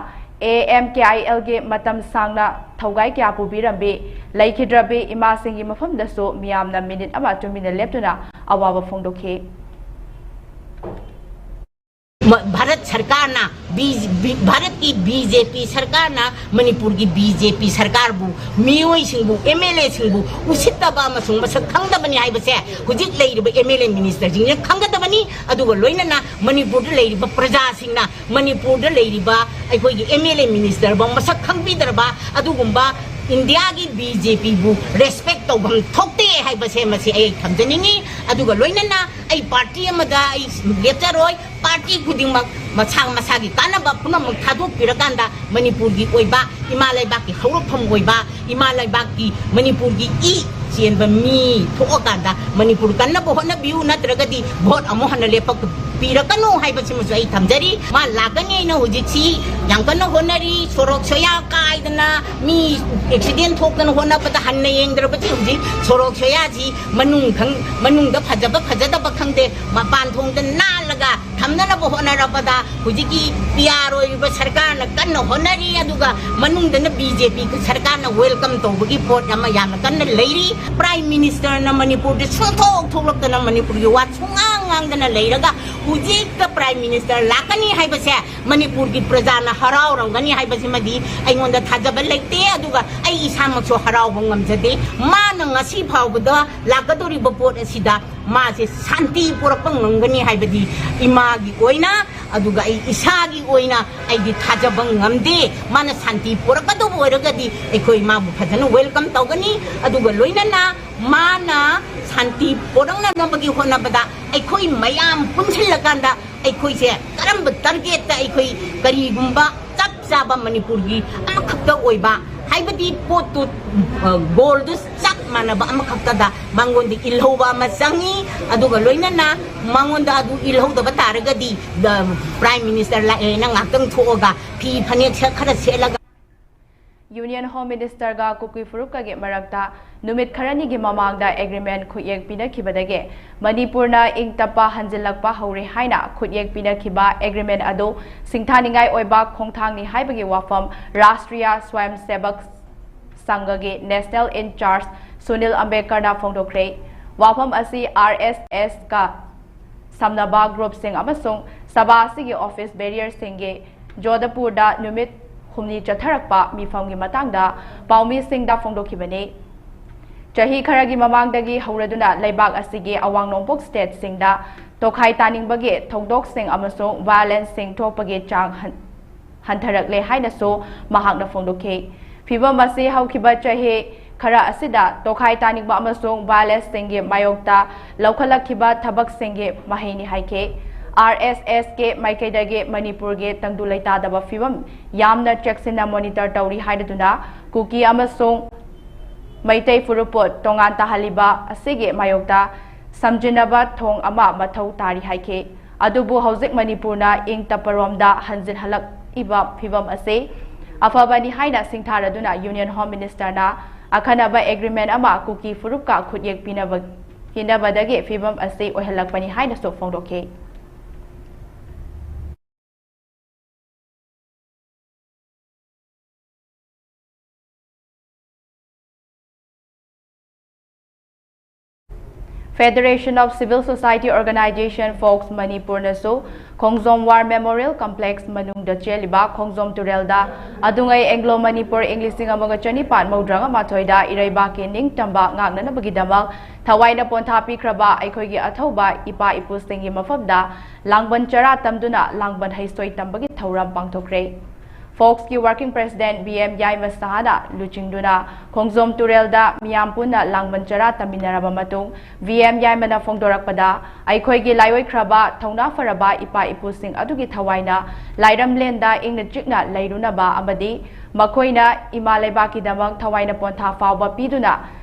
ꯑꯦ ꯑꯦꯝ ꯀꯦ ꯑꯥꯏ ꯑꯦꯜꯒꯤ ꯃꯇꯝ ꯁꯥꯡꯅ ꯊꯧꯒꯥꯏ ꯀꯌꯥ ꯄꯨꯕꯤꯔꯝꯕꯤ ꯂꯩꯈꯤꯗ꯭ꯔꯕꯤ ꯏꯃꯥꯁꯤꯡꯒꯤ ꯃꯐꯝꯗꯁꯨ ꯃꯤꯌꯥꯝꯅ ꯃꯤꯅꯤꯠ ꯑꯃ ꯇꯨꯃꯤꯟꯅ ꯂꯦꯞꯇꯨꯅ ꯑꯋꯥꯕ ꯐꯣꯡꯗꯣꯛꯈꯤ꯫ ꯚꯥꯔꯠ ꯁꯔꯀꯥꯔꯅ ꯚꯥꯔꯠꯀꯤ ꯕꯤ ꯖꯦ ꯄꯤ ꯁꯔꯀꯥꯔꯅ ꯃꯅꯤꯄꯨꯔꯒꯤ ꯕꯤ ꯖꯦ ꯄꯤ ꯁꯔꯀꯥꯔꯕꯨ, ꯃꯤꯑꯣꯏꯁꯤꯡꯕꯨ, ꯑꯦꯝ ꯑꯦꯜ ꯑꯦꯁꯤꯡꯕꯨ ꯎꯁꯤꯠꯇꯕ ꯑꯃꯁꯨꯡ ꯃꯁꯛ ꯈꯪꯗꯕꯅꯤ ꯍꯥꯏꯕꯁꯦ ꯍꯧꯖꯤꯛ ꯂꯩꯔꯤꯕ ꯑꯦꯝ ꯑꯦꯜ ꯑꯦ ꯃꯤꯅꯤꯁꯇꯔꯁꯤꯡꯁꯤꯅ ꯈꯪꯒꯗꯕꯅꯤ꯫ ꯑꯗꯨꯒ ꯂꯣꯏꯅꯅ ꯃꯅꯤꯄꯨꯔꯗ ꯂꯩꯔꯤꯕ ꯄ꯭ꯔꯖꯥꯁꯤꯡꯅ ꯃꯅꯤꯄꯨꯔꯗ ꯂꯩꯔꯤꯕ ꯑꯩꯈꯣꯏꯒꯤ ꯑꯦꯝ ꯑꯦꯜ ꯑꯦ ꯃꯤꯅꯤꯁꯇꯔꯕꯨ ꯃꯁꯛ ꯈꯪꯕꯤꯗ꯭ꯔꯕ ꯑꯗꯨꯒꯨꯝꯕ ꯏꯟꯗꯤꯌꯥꯒꯤ ꯕꯤ ꯖꯦ ꯄꯤꯕꯨ ꯔꯦꯁꯄꯦꯛ ꯇꯧꯐꯝ ꯊꯣꯛꯇꯦ ꯍꯥꯏꯕꯁꯦ ꯃꯁꯤ ꯑꯩ ꯊꯝꯖꯅꯤꯡꯉꯤ꯫ ꯑꯗꯨꯒ ꯂꯣꯏꯅꯅ ꯑꯩ ꯄꯥꯔꯇꯤ ꯑꯃꯗ ꯑꯩ ꯂꯦꯞꯆꯔꯣꯏ꯫ ꯄꯥꯔꯇꯤ ꯈꯨꯗꯤꯡꯃꯛ ꯃꯁꯥ ꯃꯁꯥꯒꯤ ꯀꯥꯟꯅꯕ ꯄꯨꯝꯅꯃꯛ ꯊꯥꯗꯣꯛꯄꯤꯔꯀꯥꯟꯗ ꯃꯅꯤꯄꯨꯔꯒꯤ ꯑꯣꯏꯕ ꯏꯃꯥ ꯂꯩꯕꯥꯛꯀꯤ ꯍꯧꯔꯛꯐꯝ ꯑꯣꯏꯕ, ꯏꯃꯥ ꯂꯩꯕꯥꯛꯀꯤ ꯃꯅꯤꯄꯨꯔꯒꯤ ꯏ ꯆꯦꯟꯕ ꯃꯤ ꯊꯣꯛꯑꯀꯥꯟꯗ ꯃꯅꯤꯄꯨꯔ ꯀꯟꯅꯕ ꯍꯣꯠꯅꯕꯤꯌꯨ, ꯅꯠꯇ꯭ꯔꯒꯗꯤ ꯚꯣꯠ ꯑꯃꯨꯛ ꯍꯟꯅ ꯂꯦꯞꯄꯛꯄꯤꯔꯛꯀꯅꯨ ꯍꯥꯏꯕꯁꯤꯃꯁꯨ ꯑꯩ ꯊꯝꯖꯔꯤ꯫ ꯃꯥ ꯂꯥꯛꯀꯅꯤ ꯍꯥꯏꯅ ꯍꯧꯖꯤꯛꯁꯤ ꯌꯥꯝ ꯀꯟꯅ ꯍꯣꯠꯅꯔꯤ꯫ ꯁꯣꯔꯣꯛ ꯁꯣꯌꯥ ꯀꯥꯏꯗꯅ ꯃꯤ ꯑꯦꯛꯁꯤꯗꯦꯟ ꯊꯣꯛꯇꯅ ꯍꯣꯠꯅꯕꯗ ꯍꯟꯅ ꯌꯦꯡꯗ꯭ꯔꯕꯗꯤ ꯍꯧꯖꯤꯛ ꯁꯣꯔꯣꯛ ꯁꯣꯌꯥꯁꯤ ꯃꯅꯨꯡ ꯈꯪ-, ꯃꯅꯨꯡꯗ ꯐꯖꯕ ꯐꯖꯗꯕ ꯈꯪꯗꯦ, ꯃꯄꯥꯟ ꯊꯣꯡꯗ ꯅꯥꯜꯂꯒ ꯊꯝꯅꯅꯕ ꯍꯣꯠꯅꯔꯛꯄꯗ ꯍꯧꯖꯤꯛꯀꯤ ꯄꯤ ꯑꯥꯔ ꯑꯣꯏꯔꯤꯕ ꯁꯔꯀꯥꯔꯅ ꯀꯟꯅ ꯍꯣꯠꯅꯔꯤ꯫ ꯑꯗꯨꯒ ꯃꯅꯨꯡꯗꯅ ꯕꯤ ꯖꯦ ꯄꯤ ꯁꯔꯀꯥꯔꯅ ꯋꯦꯜꯀꯝ ꯇꯧꯕꯒꯤ ꯄꯣꯠ ꯑꯃ ꯌꯥꯝꯅ ꯀꯟꯅ ꯂꯩꯔꯤ꯫ ꯄ꯭ꯔꯥꯏꯝ ꯃꯤꯅꯤꯁꯇꯔꯅ ꯃꯅꯤꯄꯨꯔꯗ ꯁꯨꯡꯊꯣꯛ ꯊꯣꯛꯂꯛꯇꯅ ꯃꯅꯤꯄꯨꯔꯒꯤ ꯋꯥ ꯁꯨꯡꯉꯥꯡ ꯉꯥꯡꯗꯅ ꯂꯩꯔꯒ ꯍꯧꯖꯤꯛꯇ ꯄ꯭ꯔꯥꯏꯝ ꯃꯤꯅꯤꯁꯇꯔ ꯂꯥꯛꯀꯅꯤ ꯍꯥꯏꯕꯁꯦ ꯃꯅꯤꯄꯨꯔꯒꯤ ꯄ꯭ꯔꯖꯥꯅ ꯍꯔꯥꯎꯔꯝꯒꯅꯤ ꯍꯥꯏꯕꯁꯤꯃꯗꯤ ꯑꯩꯉꯣꯟꯗ ꯊꯥꯖꯕ ꯂꯩꯇꯦ꯫ ꯑꯗꯨꯒ ꯑꯩ ꯏꯁꯥꯃꯛꯁꯨ ꯍꯔꯥꯎꯕ ꯉꯝꯖꯗꯦ꯫ ꯃꯥꯅ ꯉꯁꯤ ꯐꯥꯎꯕꯗ ꯂꯥꯛꯀꯗꯧꯔꯤꯕ ꯄꯣꯠ ꯑꯁꯤꯗ ꯃꯥꯁꯦ ꯁꯥꯟꯇꯤ ꯄꯨꯔꯛꯄ ꯉꯝꯒꯅꯤ ꯍꯥꯏꯕꯗꯤ ꯏꯃꯥꯒꯤ ꯑꯣꯏꯅ, ꯑꯗꯨꯒ ꯑꯩ ꯏꯁꯥꯒꯤ ꯑꯣꯏꯅ ꯑꯩꯗꯤ ꯊꯥꯖꯕ ꯉꯝꯗꯦ꯫ ꯃꯥꯅ ꯁꯥꯟꯇꯤ ꯄꯨꯔꯛꯀꯗꯧꯕ ꯑꯣꯏꯔꯒꯗꯤ ꯑꯩꯈꯣꯏ ꯃꯥꯕꯨ ꯐꯖꯅ ꯋꯦꯜꯀꯝ ꯇꯧꯒꯅꯤ꯫ ꯑꯗꯨꯒ ꯂꯣꯏꯅꯅ ꯃꯥꯅ ꯁꯥꯟꯇꯤ ꯄꯨꯔꯛꯅꯅꯕꯒꯤ ꯍꯣꯠꯅꯕꯗ ꯑꯩꯈꯣꯏ ꯃꯌꯥꯝ ꯄꯨꯟꯁꯤꯜꯂꯒ ꯀꯥꯟꯗ ꯑꯩꯈꯣꯏꯁꯦ ꯀꯔꯝꯕ ꯇꯥꯔꯒꯦꯠꯇ ꯑꯩꯈꯣꯏ ꯀꯔꯤꯒꯨꯝꯕ ꯆꯞ ꯆꯥꯕ ꯃꯅꯤꯄꯨꯔꯒꯤ ꯑꯃꯈꯛꯇ ꯑꯣꯏꯕ, ꯍꯥꯏꯕꯗꯤ ꯄꯣꯠꯇꯨ, ꯑ, ꯒꯣꯜꯗꯨ ꯆꯞ ꯃꯥꯟꯅꯕ ꯑꯃꯈꯛꯇꯗ ꯃꯉꯣꯟꯗ ꯏꯜꯍꯧꯕ ꯑꯃ ꯆꯪꯉꯤ꯫ ꯑꯗꯨꯒ ꯂꯣꯏꯅꯅ ꯃꯉꯣꯟꯗ ꯑꯗꯨ ꯏꯜꯍꯧꯗꯕ ꯇꯥꯔꯒꯗꯤ, ꯗ, ꯄ꯭ꯔꯥꯏꯝ ꯃꯤꯅꯤꯁꯇꯔ ꯂꯥꯛꯑꯦꯅ ꯉꯥꯛꯇꯪ ꯊꯣꯛꯑꯒ ꯐꯤ ꯐꯅꯦꯛ ꯁꯦ-, ꯈꯔ ꯁꯦꯠꯂꯒ Union Home Ministerꯒ ꯀꯨꯀꯤ ꯐꯨꯔꯨꯞꯀꯒꯤ ꯃꯔꯛꯇ ꯅꯨꯃꯤꯠ ꯈꯔꯅꯤꯒꯤ ꯃꯃꯥꯡꯗ agreement ꯈꯨꯠꯌꯦꯛ ꯄꯤꯅꯈꯤꯕꯗꯒꯤ ꯃꯅꯤꯄꯨꯔꯅ ꯏꯪ ꯇꯞꯄ ꯍꯟꯖꯤꯜꯂꯛꯄ ꯍꯧꯔꯦ ꯍꯥꯏꯅ ꯈꯨꯠꯌꯦꯛ ꯄꯤꯅꯈꯤꯕ agreement ꯑꯗꯨ ꯁꯤꯡꯊꯥꯅꯤꯡꯉꯥꯏ ꯑꯣꯏꯕ ꯈꯣꯡꯊꯥꯡꯅꯤ ꯍꯥꯏꯕꯒꯤ ꯋꯥꯐꯝ Rashtriya ꯁ꯭ꯋꯌꯝ ꯁꯦꯕꯛ ꯁꯪꯘꯒꯤ National In Charge Sunil ꯑꯝꯕꯦꯗꯀꯔꯅ ꯐꯣꯡꯗꯣꯛꯈ꯭ꯔꯦ꯫ ꯋꯥꯐꯝ ꯑꯁꯤ RSSꯀ ꯁꯝꯅꯕ groupꯁꯤꯡ ꯑꯃꯁꯨꯡ ꯁꯚꯥ ꯑꯁꯤꯒꯤ office bearerꯁꯤꯡꯒꯤ ꯖꯣꯙꯄꯨꯔꯗ ꯅꯨꯃꯤꯠ ꯍꯨꯝꯅꯤ ꯆꯠꯊꯔꯛꯄ ꯃꯤꯐꯝꯒꯤ ꯃꯇꯥꯡꯗ ꯄꯥꯎꯃꯤꯁꯤꯡꯗ ꯐꯣꯡꯗꯣꯛꯈꯤꯕꯅꯤ꯫ ꯆꯍꯤ ꯈꯔꯒꯤ ꯃꯃꯥꯡꯗꯒꯤ ꯍꯧꯔꯗꯨꯅ ꯂꯩꯕꯥꯛ ꯑꯁꯤꯒꯤ ꯑꯋꯥꯡ ꯅꯣꯡꯄꯣꯛ stateꯁꯤꯡꯗ ꯇꯣꯈꯥꯏ ꯇꯥꯅꯤꯡꯕꯒꯤ ꯊꯧꯗꯣꯛꯁꯤꯡ ꯑꯃꯁꯨꯡ violenceꯁꯤꯡ ꯊꯣꯛꯄꯒꯤ ꯆꯥꯡ ꯍꯟ-, ꯍꯟꯊꯔꯛꯂꯦ ꯍꯥꯏꯅꯁꯨ ꯃꯍꯥꯛꯅ ꯐꯣꯡꯗꯣꯛꯈꯤ꯫ ꯐꯤꯚꯝ ꯑꯁꯤ ꯍꯧꯈꯤꯕ ꯆꯍꯤ ꯈꯔ ꯑꯁꯤꯗ ꯇꯣꯈꯥꯏ ꯇꯥꯅꯤꯡꯕ ꯑꯃꯁꯨꯡ violenceꯁꯤꯡꯒꯤ ꯃꯥꯌꯣꯛꯇ ꯂꯧꯈꯠꯂꯛꯈꯤꯕ ꯊꯕꯛꯁꯤꯡꯒꯤ ꯃꯍꯩꯅꯤ ꯍꯥꯏꯈꯤ꯫ RSSꯀꯤ ꯃꯥꯏꯀꯩꯗꯒꯤ ꯃꯅꯤꯄꯨꯔꯒꯤ ꯇꯪꯗꯨ ꯂꯩꯇꯥꯗꯕ ꯐꯤꯚꯝ ꯌꯥꯝꯅ ꯆꯦꯛꯁꯤꯟꯅ monitor ꯇꯧꯔꯤ ꯍꯥꯏꯔꯗꯨꯅ ꯀꯨꯀꯤ ꯑꯃꯁꯨꯡ ꯃꯩꯇꯩ ꯐꯨꯔꯨꯞꯄꯨ ꯇꯣꯉꯥꯟ ꯇꯥꯍꯜꯂꯤꯕ ꯑꯁꯤꯒꯤ ꯃꯥꯌꯣꯛꯇ ꯁꯝꯖꯤꯟꯅꯕ ꯊꯣꯡ ꯑꯃ ꯃꯊꯧ ꯇꯥꯔꯤ ꯍꯥꯏꯈꯤ꯫ ꯑꯗꯨꯕꯨ ꯍꯧꯖꯤꯛ ꯃꯅꯤꯄꯨꯔꯅ ꯏꯪ ꯇꯞꯄꯔꯣꯝꯗ ꯍꯟꯖꯤꯜꯍꯜꯂꯛꯏꯕ ꯐꯤꯚꯝ ꯑꯁꯤ ꯑꯐꯕꯅꯤ ꯍꯥꯏꯅ ꯁꯤꯡꯊꯥꯔꯗꯨꯅ Union Home Ministerꯅ ꯑꯈꯟꯅꯕ agreement ꯑꯃ ꯀꯨꯀꯤ ꯐꯨꯔꯨꯞꯀ ꯈꯨꯠꯌꯦꯛ ꯄꯤꯅꯕ-, ꯄꯤꯅꯕꯗꯒꯤ ꯐꯤꯚꯝ ꯑꯁꯤ ꯑꯣꯏꯍꯜꯂꯛꯄꯅꯤ ꯍꯥꯏꯅꯁꯨ ꯐꯣꯡꯗꯣꯛꯈꯤ꯫ Federation of Civil Society Organisation, FOCS, ꯃꯅꯤꯄꯨꯔꯅꯁꯨ Khongjom War Memorial Complex ꯃꯅꯨꯡꯗ ꯆꯦꯜꯂꯤꯕ ꯈꯣꯡꯖꯣꯝ ꯇꯨꯔꯦꯜꯗ ꯑꯗꯨꯉꯩ Anglo Manipur ꯏꯪ ꯂꯤꯁꯤꯡ ꯑꯃꯒ ꯆꯅꯤꯄꯥꯟ ꯃꯧꯗ꯭ꯔꯥ ꯃꯥꯊꯣꯏꯗ ꯏꯔꯩꯕꯥꯛꯀꯤ ꯅꯤꯡꯇꯝꯕ ꯉꯥꯛꯅꯅꯕꯒꯤꯗꯃꯛ ꯊꯋꯥꯏꯅ ꯄꯣꯟꯊꯥ ꯄꯤꯈ꯭ꯔꯕ ꯑꯩꯈꯣꯏꯒꯤ ꯑꯊꯧꯕ ꯏꯄꯥ ꯏꯄꯨꯁꯤꯡꯒꯤ ꯃꯐꯝꯗ ꯂꯥꯡꯕꯟ ꯆꯔꯥ ꯇꯝꯗꯨꯅ ꯂꯥꯡꯕꯟ ꯍꯩꯁꯣꯏ ꯇꯝꯕꯒꯤ ꯊꯧꯔꯝ ꯄꯥꯡꯊꯣꯛꯈ꯭ꯔꯦ꯫ ꯐꯣꯛꯁꯀꯤ ꯋꯥꯔꯀꯤꯡ ꯄ꯭ꯔꯦꯁꯤꯗꯦꯟꯠ ꯕꯤ ꯑꯦꯝ ꯌꯥꯏꯃ ꯁꯍꯥꯅ ꯂꯨꯆꯤꯡꯗꯨꯅ ꯈꯣꯡꯖꯣꯝ ꯇꯨꯔꯦꯜꯗ ꯃꯤꯌꯥꯝ ꯄꯨꯟꯅ ꯂꯥꯡꯕꯟ ꯆꯔꯥ ꯇꯝꯃꯤꯟꯅꯔꯕ ꯃꯇꯨꯡ, ꯕꯤ ꯑꯦꯝ ꯌꯥꯏꯃꯅ ꯐꯣꯡꯗꯣꯔꯛꯄꯗ, ꯑꯩꯈꯣꯏꯒꯤ ꯂꯥꯏꯑꯣꯏꯈ꯭ꯔꯕ ꯊꯧꯅꯥ ꯐꯔꯕ ꯏꯄꯥ ꯏꯄꯨꯁꯤꯡ ꯑꯗꯨꯒꯤ ꯊꯋꯥꯏꯅ ꯂꯥꯏꯔꯝꯂꯦꯟꯗ ꯏꯪꯅ ꯆꯤꯛꯅ ꯂꯩꯔꯨꯅꯕ ꯑꯃꯗꯤ ꯃꯈꯣꯏꯅ ꯏꯃꯥ ꯂꯩꯕꯥꯛꯀꯤꯗꯃꯛ ꯊꯋꯥꯏꯅ ꯄꯣꯟꯊꯥ ꯐꯥꯎꯕ ꯄꯤꯗꯨꯅ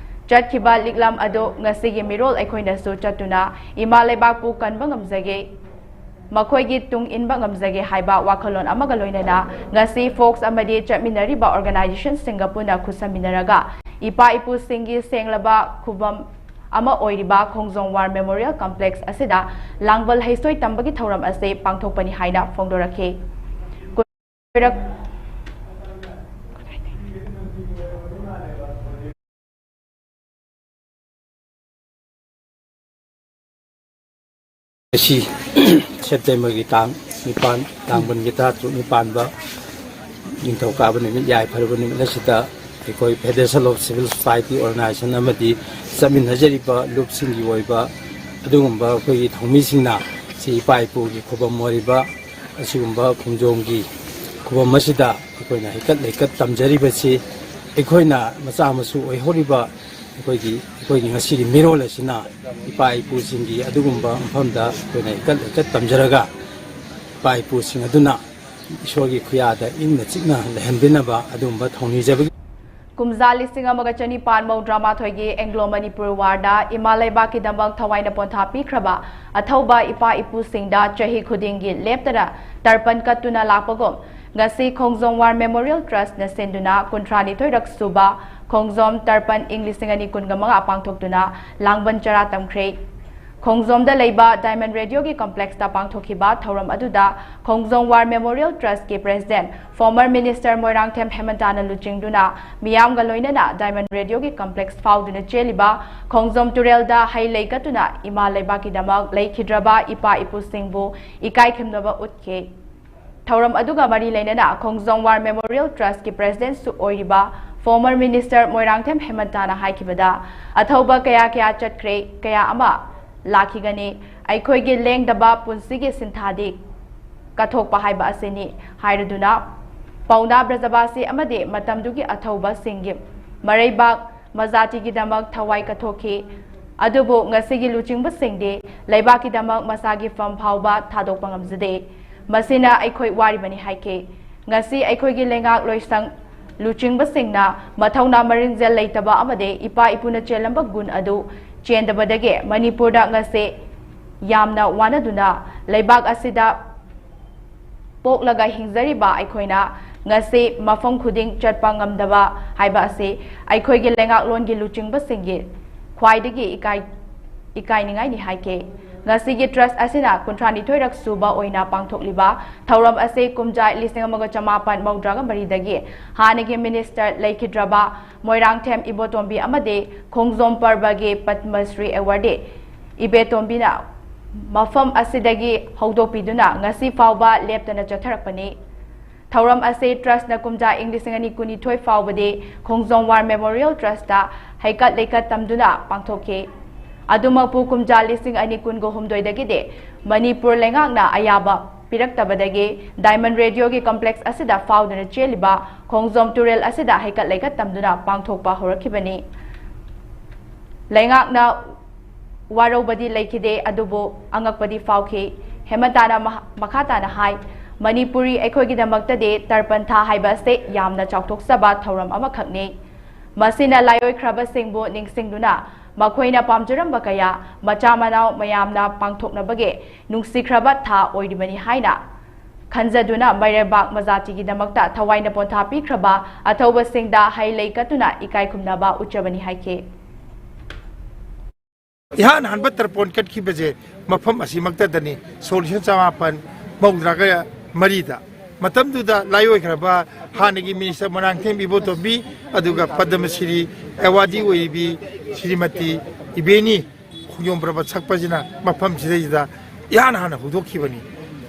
ꯆꯠꯈꯤꯕ ꯂꯤꯛꯂꯝ ꯑꯗꯨ ꯉꯁꯤꯒꯤ ꯃꯤꯔꯣꯜ ꯑꯩꯈꯣꯏꯅꯁꯨ ꯆꯠꯇꯨꯅ ꯏꯃꯥ ꯂꯩꯕꯥꯛꯄꯨ ꯀꯟꯕ ꯉꯝꯖꯒꯦ, ꯃꯈꯣꯏꯒꯤ ꯇꯨꯡ ꯏꯟꯕ ꯉꯝꯖꯒꯦ ꯍꯥꯏꯕ ꯋꯥꯈꯜꯂꯣꯟ ꯑꯃꯒ ꯂꯣꯏꯅꯅ ꯉꯁꯤ ꯐꯣꯛꯁ ꯑꯃꯗꯤ ꯆꯠꯃꯤꯟꯅꯔꯤꯕ ꯑꯣꯔꯒꯅꯥꯏꯖꯦꯁꯟꯁꯤꯡꯒ ꯄꯨꯟꯅ ꯈꯨꯠꯁꯝꯃꯤꯟꯅꯔꯒ ꯏꯄꯥ ꯏꯄꯨꯁꯤꯡꯒꯤ ꯁꯦꯡꯂꯕ ꯈꯨꯕꯝ ꯑꯃ ꯑꯣꯏꯔꯤꯕ ꯈꯣꯡꯖꯣꯝ ꯋꯥꯔ ꯃꯦꯃꯣꯔꯤꯌꯦꯜ ꯀꯝꯄ꯭ꯂꯦꯛꯁ ꯑꯁꯤꯗ ꯂꯥꯡꯕꯜ ꯍꯩꯁꯣꯏ ꯇꯝꯕꯒꯤ ꯊꯧꯔꯝ ꯑꯁꯤ ꯄꯥꯡꯊꯣꯛꯄꯅꯤ ꯍꯥꯏꯅ ꯐꯣꯡꯗꯣꯔꯛꯈꯤ꯫ ꯀꯣꯏꯔꯛ-, ꯉꯁꯤ ꯁꯦꯞꯇꯦꯝꯕꯔꯒꯤ ꯇꯥꯡ ꯅꯤꯄꯥꯟ, ꯂꯥꯡꯕꯟꯒꯤ ꯇꯔꯥꯇꯔꯨꯛꯅꯤ ꯄꯥꯟꯕ ꯅꯤꯡꯊꯧꯀꯥꯕ ꯅꯨꯃꯤꯠ, ꯌꯥꯏꯐꯔꯕ ꯅꯨꯃꯤꯠ ꯑꯁꯤꯗ ꯑꯩꯈꯣꯏ Federation of Civil Society Organization ꯑꯃꯗꯤ ꯆꯠꯃꯤꯟꯅꯖꯔꯤꯕ ꯂꯨꯞꯁꯤꯡꯒꯤ ꯑꯣꯏꯕ ꯑꯗꯨꯒꯨꯝꯕ ꯑꯩꯈꯣꯏꯒꯤ ꯊꯧꯃꯤꯁꯤꯡꯅ ꯁꯤ ꯏꯄꯥ ꯏꯄꯨꯒꯤ ꯈꯨꯕꯝ ꯑꯣꯏꯔꯤꯕ ꯑꯁꯤꯒꯨꯝꯕ ꯈꯣꯡꯖꯣꯝꯒꯤ ꯈꯨꯕꯝ ꯑꯁꯤꯗ ꯑꯩꯈꯣꯏꯅ ꯍꯩꯀꯠ ꯂꯩꯀꯠ ꯇꯝꯖꯔꯤꯕꯁꯤ ꯑꯩꯈꯣꯏꯅ ꯃꯆꯥ ꯃꯁꯨ ꯑꯣꯏꯍꯧꯔꯤꯕ ꯑꯩꯈꯣꯏꯒꯤ, ꯑꯩꯈꯣꯏꯒꯤ ꯉꯁꯤꯒꯤ ꯃꯤꯔꯣꯜ ꯑꯁꯤꯅ ꯏꯄꯥ ꯏꯄꯨꯁꯤꯡꯒꯤ ꯑꯗꯨꯒꯨꯝꯕ ꯃꯐꯝꯗ ꯑꯩꯈꯣꯏꯅ ꯍꯩꯀꯠ ꯂꯩꯀꯠ ꯇꯝꯖꯔꯒ ꯏꯄꯥ ꯏꯄꯨꯁꯤꯡ ꯑꯗꯨꯅ ꯏꯁꯣꯔꯒꯤ ꯈꯨꯌꯥꯗ ꯏꯪꯅ ꯆꯤꯛꯅ ꯂꯩꯍꯟꯕꯤꯅꯕ ꯑꯗꯨꯒꯨꯝꯕ ꯊꯧꯅꯤꯖꯕꯒꯤ ꯀꯨꯝꯖꯥ ꯂꯤꯁꯤꯡ ꯑꯃꯒ ꯆꯅꯤꯄꯥꯟ ꯃꯧꯗ꯭ꯔꯥ ꯃꯥꯊꯣꯏꯒꯤ ꯑꯦꯡꯒ꯭ꯂꯣ ꯃꯅꯤꯄꯨꯔ ꯋꯥꯔꯗ ꯏꯃꯥ ꯂꯩꯕꯥꯛꯀꯤꯗꯃꯛ ꯊꯋꯥꯏꯅ ꯄꯣꯟꯊꯥ ꯄꯤꯈ꯭ꯔꯕ ꯑꯊꯧꯕ ꯏꯄꯥ ꯏꯄꯨꯁꯤꯡꯗ ꯆꯍꯤ ꯈꯨꯗꯤꯡꯒꯤ ꯂꯦꯞꯇꯅ ꯇꯔꯄꯟ ꯀꯠꯇꯨꯅ ꯂꯥꯛꯄꯒꯨꯝ, ꯉꯁꯤ ꯈꯣꯡꯖꯣꯝ ꯋꯥꯔ ꯃꯦꯃꯣꯔꯤꯌꯦꯜ ꯇ꯭ꯔꯁꯅ ꯁꯤꯟꯗꯨꯅ ꯀꯨꯟꯊ꯭ꯔꯥꯅꯤꯊꯣꯏꯔꯛ ꯁꯨꯕ ꯈꯣꯡꯖꯣꯝ ꯇꯔꯄꯟ ꯏꯪ ꯂꯤꯁꯤꯡ ꯑꯅꯤ ꯀꯨꯟꯒ ꯃꯉꯥ ꯄꯥꯡꯊꯣꯛꯇꯨꯅ ꯂꯥꯡꯕꯟ ꯆꯔꯥ ꯇꯝꯈ꯭ꯔꯦ꯫ ꯈꯣꯡꯖꯣꯝꯗ ꯂꯩꯕ ꯗꯥꯏꯃꯟ ꯔꯦꯗꯤꯑꯣꯒꯤ ꯀꯝꯄ꯭ꯂꯦꯛꯁꯇ ꯄꯥꯡꯊꯣꯛꯈꯤꯕ ꯊꯧꯔꯝ ꯑꯗꯨꯗ ꯈꯣꯡꯖꯣꯝ ꯋꯥꯔ ꯃꯦꯃꯣꯔꯤꯌꯦꯜ ꯇ꯭ꯔꯁꯀꯤ ꯄ꯭ꯔꯦꯁꯤꯗꯦꯟꯠ, ꯐꯣꯔꯃꯔ ꯃꯤꯅꯤꯁꯇꯔ ꯃꯣꯏꯔꯥꯡꯊꯦꯝ ꯍꯦꯃꯟꯇꯥꯅ ꯂꯨꯆꯤꯡꯗꯨꯅ ꯃꯤꯌꯥꯝꯒ ꯂꯣꯏꯅꯅ ꯗꯥꯏꯃꯟ ꯔꯦꯗꯤꯑꯣꯒꯤ ꯀꯝꯄ꯭ꯂꯦꯛꯁ ꯐꯥꯎꯗꯨꯅ ꯆꯦꯜꯂꯤꯕ ꯈꯣꯡꯖꯣꯝ ꯇꯨꯔꯦꯜꯗ ꯍꯩ ꯂꯩ ꯀꯠꯇꯨꯅ ꯏꯃꯥ ꯂꯩꯕꯥꯛꯀꯤꯗꯃꯛ ꯂꯩꯈꯤꯗ꯭ꯔꯕ ꯏꯄꯥ ꯏꯄꯨꯁꯤꯡꯕꯨ ꯏꯀꯥꯏ ꯈꯨꯝꯅꯕ ꯎꯠꯈꯤ꯫ ꯊꯧꯔꯝ ꯑꯗꯨꯒ ꯃꯔꯤ ꯂꯩꯅꯅ ꯈꯣꯡꯖꯣꯝ ꯋꯥꯔ ꯃꯦꯃꯣꯔꯤꯌꯦꯜ ꯇ꯭ꯔꯁꯀꯤ ꯄ꯭ꯔꯦꯁꯤꯗꯦꯟꯠꯁꯨ ꯑꯣꯏꯔꯤꯕ ꯐꯣꯔꯃꯔ ꯃꯤꯅꯤꯁꯇꯔ ꯃꯣꯏꯔꯥꯡꯊꯦꯝ ꯍꯦꯃꯟꯇꯥꯅ ꯍꯥꯏꯈꯤꯕꯗ, ꯑꯊꯧꯕ ꯀꯌꯥ ꯀꯌꯥ ꯆꯠꯈ꯭ꯔꯦ, ꯀꯌꯥ ꯑꯃ ꯂꯥꯛꯈꯤꯒꯅꯤ, ꯑꯩꯈꯣꯏꯒꯤ ꯂꯦꯡꯗꯕ ꯄꯨꯟꯁꯤꯒꯤ ꯁꯤꯟꯊꯥꯗꯤ ꯀꯠꯊꯣꯛꯄ ꯍꯥꯏꯕ ꯑꯁꯤꯅꯤ ꯍꯥꯏꯔꯗꯨꯅ, ꯄꯥꯎꯅꯥ ꯕ꯭ꯔꯖꯕꯥꯁꯤ ꯑꯃꯗꯤ ꯃꯇꯝꯗꯨꯒꯤ ꯑꯊꯧꯕꯁꯤꯡꯒꯤ ꯃꯔꯩꯕꯥꯛ ꯃꯖꯥꯇꯤꯒꯤꯗꯃꯛ ꯊꯋꯥꯏ ꯀꯠꯊꯣꯛꯈꯤ꯫ ꯑꯗꯨꯕꯨ ꯉꯁꯤꯒꯤ ꯂꯨꯆꯤꯡꯕꯁꯤꯡꯗꯤ ꯂꯩꯕꯥꯛꯀꯤꯗꯃꯛ ꯃꯁꯥꯒꯤ ꯐꯝ ꯐꯥꯎꯕ ꯊꯥꯗꯣꯛꯄ ꯉꯝꯖꯗꯦ꯫ ꯃꯁꯤꯅ ꯑꯩꯈꯣꯏ ꯋꯥꯔꯤꯕꯅꯤ ꯍꯥꯏꯈꯤ꯫ ꯉꯁꯤ ꯑꯩꯈꯣꯏꯒꯤ ꯂꯩꯉꯥꯛ ꯂꯣꯏꯁꯪ ꯂꯨꯆꯤꯡꯕꯁꯤꯡꯅ ꯃꯊꯧꯅꯥ ꯃꯔꯤꯡꯖꯦꯜ ꯂꯩꯇꯕ ꯑꯃꯗꯤ ꯏꯄꯥ ꯏꯄꯨꯅ ꯆꯦꯜꯂꯝꯕ ꯒꯨꯟ ꯑꯗꯨ ꯆꯦꯟꯗꯕꯗꯒꯤ ꯃꯅꯤꯄꯨꯔꯗ ꯉꯁꯤ ꯌꯥꯝꯅ ꯋꯥꯅꯗꯨꯅ ꯂꯩꯕꯥꯛ ꯑꯁꯤꯗ ꯄꯣꯛꯂꯒ ꯍꯤꯡꯖꯔꯤꯕ ꯑꯩꯈꯣꯏꯅ ꯉꯁꯤ ꯃꯐꯝ ꯈꯨꯗꯤꯡ ꯆꯠꯄ ꯉꯝꯗꯕ ꯍꯥꯏꯕ ꯑꯁꯤ ꯑꯩꯈꯣꯏꯒꯤ ꯂꯩꯉꯥꯛꯂꯣꯟꯒꯤ ꯂꯨꯆꯤꯡꯕꯁꯤꯡꯒꯤ ꯈ꯭ꯋꯥꯏꯗꯒꯤ ꯏꯀꯥꯏ, ꯏꯀꯥꯏꯅꯤꯡꯉꯥꯏꯅꯤ ꯍꯥꯏꯈꯤ꯫ ꯉꯁꯤꯒꯤ ꯇ꯭ꯔꯁ ꯑꯁꯤꯅ ꯀꯨꯟꯊ꯭ꯔꯥꯅꯤꯊꯣꯏꯔꯛ ꯁꯨꯕ ꯑꯣꯏꯅ ꯄꯥꯡꯊꯣꯛꯂꯤꯕ ꯊꯧꯔꯝ ꯑꯁꯤ ꯀꯨꯝꯖꯥ ꯂꯤꯁꯤꯡ ꯑꯃꯒ ꯆꯃꯥꯄꯟ ꯃꯧꯗ꯭ꯔꯥꯒ ꯃꯔꯤꯗꯒꯤ ꯍꯥꯟꯅꯒꯤ ꯃꯤꯅꯤꯁꯇꯔ ꯂꯩꯈꯤꯗ꯭ꯔꯕ ꯃꯣꯏꯔꯥꯡꯊꯦꯝ ꯏꯕꯣꯇꯣꯝꯕꯤ ꯑꯃꯗꯤ ꯈꯣꯡꯖꯣꯝ ꯄꯔꯕꯒꯤ ꯄꯗꯃꯁ꯭ꯔꯤ ꯑꯦꯋꯥꯔꯗꯤ ꯏꯕꯦꯇꯣꯝꯕꯤꯅ ꯃꯐꯝ ꯑꯁꯤꯗꯒꯤ ꯍꯧꯗꯣꯛꯄꯤꯗꯨꯅ ꯉꯁꯤ ꯐꯥꯎꯕ ꯂꯦꯞꯇꯅ ꯆꯠꯊꯔꯛꯄꯅꯤ꯫ ꯊꯧꯔꯝ ꯑꯁꯤ ꯇ꯭ꯔꯁꯅ ꯀꯨꯝꯖꯥ ꯏꯪ ꯂꯤꯁꯤꯡ ꯑꯅꯤ ꯀꯨꯟꯅꯤꯊꯣꯏ ꯐꯥꯎꯕꯗꯤ ꯈꯣꯡꯖꯣꯝ ꯋꯥꯔ ꯃꯦꯃꯣꯔꯤꯌꯦꯜ ꯇ꯭ꯔꯁꯇ ꯍꯩꯀꯠ ꯂꯩꯀꯠ ꯇꯝꯗꯨꯅ ꯄꯥꯡꯊꯣꯛꯈꯤ꯫ ꯑꯗꯨꯃꯛꯄꯨ ꯀꯨꯝꯖꯥ ꯂꯤꯁꯤꯡ ꯑꯅꯤ ꯀꯨꯟꯒ ꯍꯨꯝꯗꯣꯏꯗꯒꯤꯗꯤ ꯃꯅꯤꯄꯨꯔ ꯂꯩꯉꯥꯛꯅ ꯑꯌꯥꯕ ꯄꯤꯔꯛꯇꯕꯗꯒꯤ ꯗꯥꯏꯃꯟ ꯔꯦꯗꯤꯑꯣꯒꯤ ꯀꯝꯄ꯭ꯂꯦꯛꯁ ꯑꯁꯤꯗ ꯐꯥꯎꯗꯨꯅ ꯆꯦꯜꯂꯤꯕ ꯈꯣꯡꯖꯣꯝ ꯇꯨꯔꯦꯜ ꯑꯁꯤꯗ ꯍꯩꯀꯠ ꯂꯩꯀꯠ ꯇꯝꯗꯨꯅ ꯄꯥꯡꯊꯣꯛꯄ ꯍꯧꯔꯛꯈꯤꯕꯅꯤ꯫ ꯂꯩꯉꯥꯛꯅ ꯋꯥꯔꯧꯕꯗꯤ ꯂꯩꯈꯤꯗꯦ, ꯑꯗꯨꯕꯨ ꯑꯉꯛꯄꯗꯤ ꯐꯥꯎꯈꯤ꯫ ꯍꯦꯃꯟꯇꯥꯅ ꯃꯍ-, ꯃꯈꯥ ꯇꯥꯅ ꯍꯥꯏ, ꯃꯅꯤꯄꯨꯔꯤ ꯑꯩꯈꯣꯏꯒꯤꯗꯃꯛꯇꯗꯤ ꯇꯔꯄꯟ ꯊꯥ ꯍꯥꯏꯕ ꯑꯁꯤ ꯌꯥꯝꯅ ꯆꯥꯎꯊꯣꯛꯆꯕ ꯊꯧꯔꯝ ꯑꯃꯈꯛꯅꯤ꯫ ꯃꯁꯤꯅ ꯂꯥꯏꯑꯣꯏꯈ꯭ꯔꯕꯁꯤꯡꯕꯨ ꯅꯤꯡꯁꯤꯡꯗꯨꯅ ꯃꯈꯣꯏꯅ ꯄꯥꯝꯖꯔꯝꯕ ꯀꯌꯥ ꯃꯆꯥ ꯃꯅꯥꯎ ꯃꯌꯥꯝꯅ ꯄꯥꯡꯊꯣꯛꯅꯕꯒꯤ ꯅꯨꯡꯁꯤꯈ꯭ꯔꯕ ꯊꯥ ꯑꯣꯏꯔꯤꯕꯅꯤ ꯍꯥꯏꯅ ꯈꯟꯖꯗꯨꯅ ꯃꯩꯔꯩꯕꯥꯛ ꯃꯖꯥꯇꯤꯒꯤꯗꯃꯛꯇ ꯊꯋꯥꯏꯅ ꯄꯣꯟꯊꯥ ꯄꯤꯈ꯭ꯔꯕ ꯑꯊꯧꯕꯁꯤꯡꯗ ꯍꯩ ꯂꯩ ꯀꯠꯇꯨꯅ ꯏꯀꯥꯏ ꯈꯨꯝꯅꯕ ꯎꯠꯆꯕꯅꯤ ꯍꯥꯏꯈꯤ꯫ ꯏꯍꯥꯟ ꯍꯥꯟꯕ ꯇꯔꯄꯣꯟ ꯀꯠꯈꯤꯕꯁꯦ ꯃꯐꯝ ꯑꯁꯤꯃꯛꯇꯗꯅꯤ, ꯁꯣꯛ ꯂꯤꯁꯤꯡ ꯆꯃꯥꯄꯟ ꯃꯧꯗ꯭ꯔꯥꯒ ꯃꯔꯤꯗ꯫ ꯃꯇꯝꯗꯨꯗ ꯂꯥꯏꯑꯣꯏꯈ꯭ꯔꯕ ꯍꯥꯟꯅꯒꯤ ꯃꯤꯅꯤꯁꯇꯔ ꯃꯣꯏꯔꯥꯡꯊꯦꯝ ꯏꯕꯣꯇꯣꯝꯕꯤ, ꯑꯗꯨꯒ ꯄꯗꯃꯁ꯭ꯔꯤ ꯑꯦꯋꯥꯔꯗꯤ ꯑꯣꯏꯔꯤꯕꯤ ꯁ꯭ꯔꯤꯃꯇꯤ ꯏꯕꯦꯅꯤ ꯈꯣꯡꯖꯣꯝ ꯄꯔꯕ ꯁꯛꯄꯁꯤꯅ ꯃꯐꯝꯁꯤꯗꯩꯗ ꯏꯍꯥꯟ ꯍꯥꯟꯅ ꯍꯧꯗꯣꯛꯈꯤꯕꯅꯤ꯫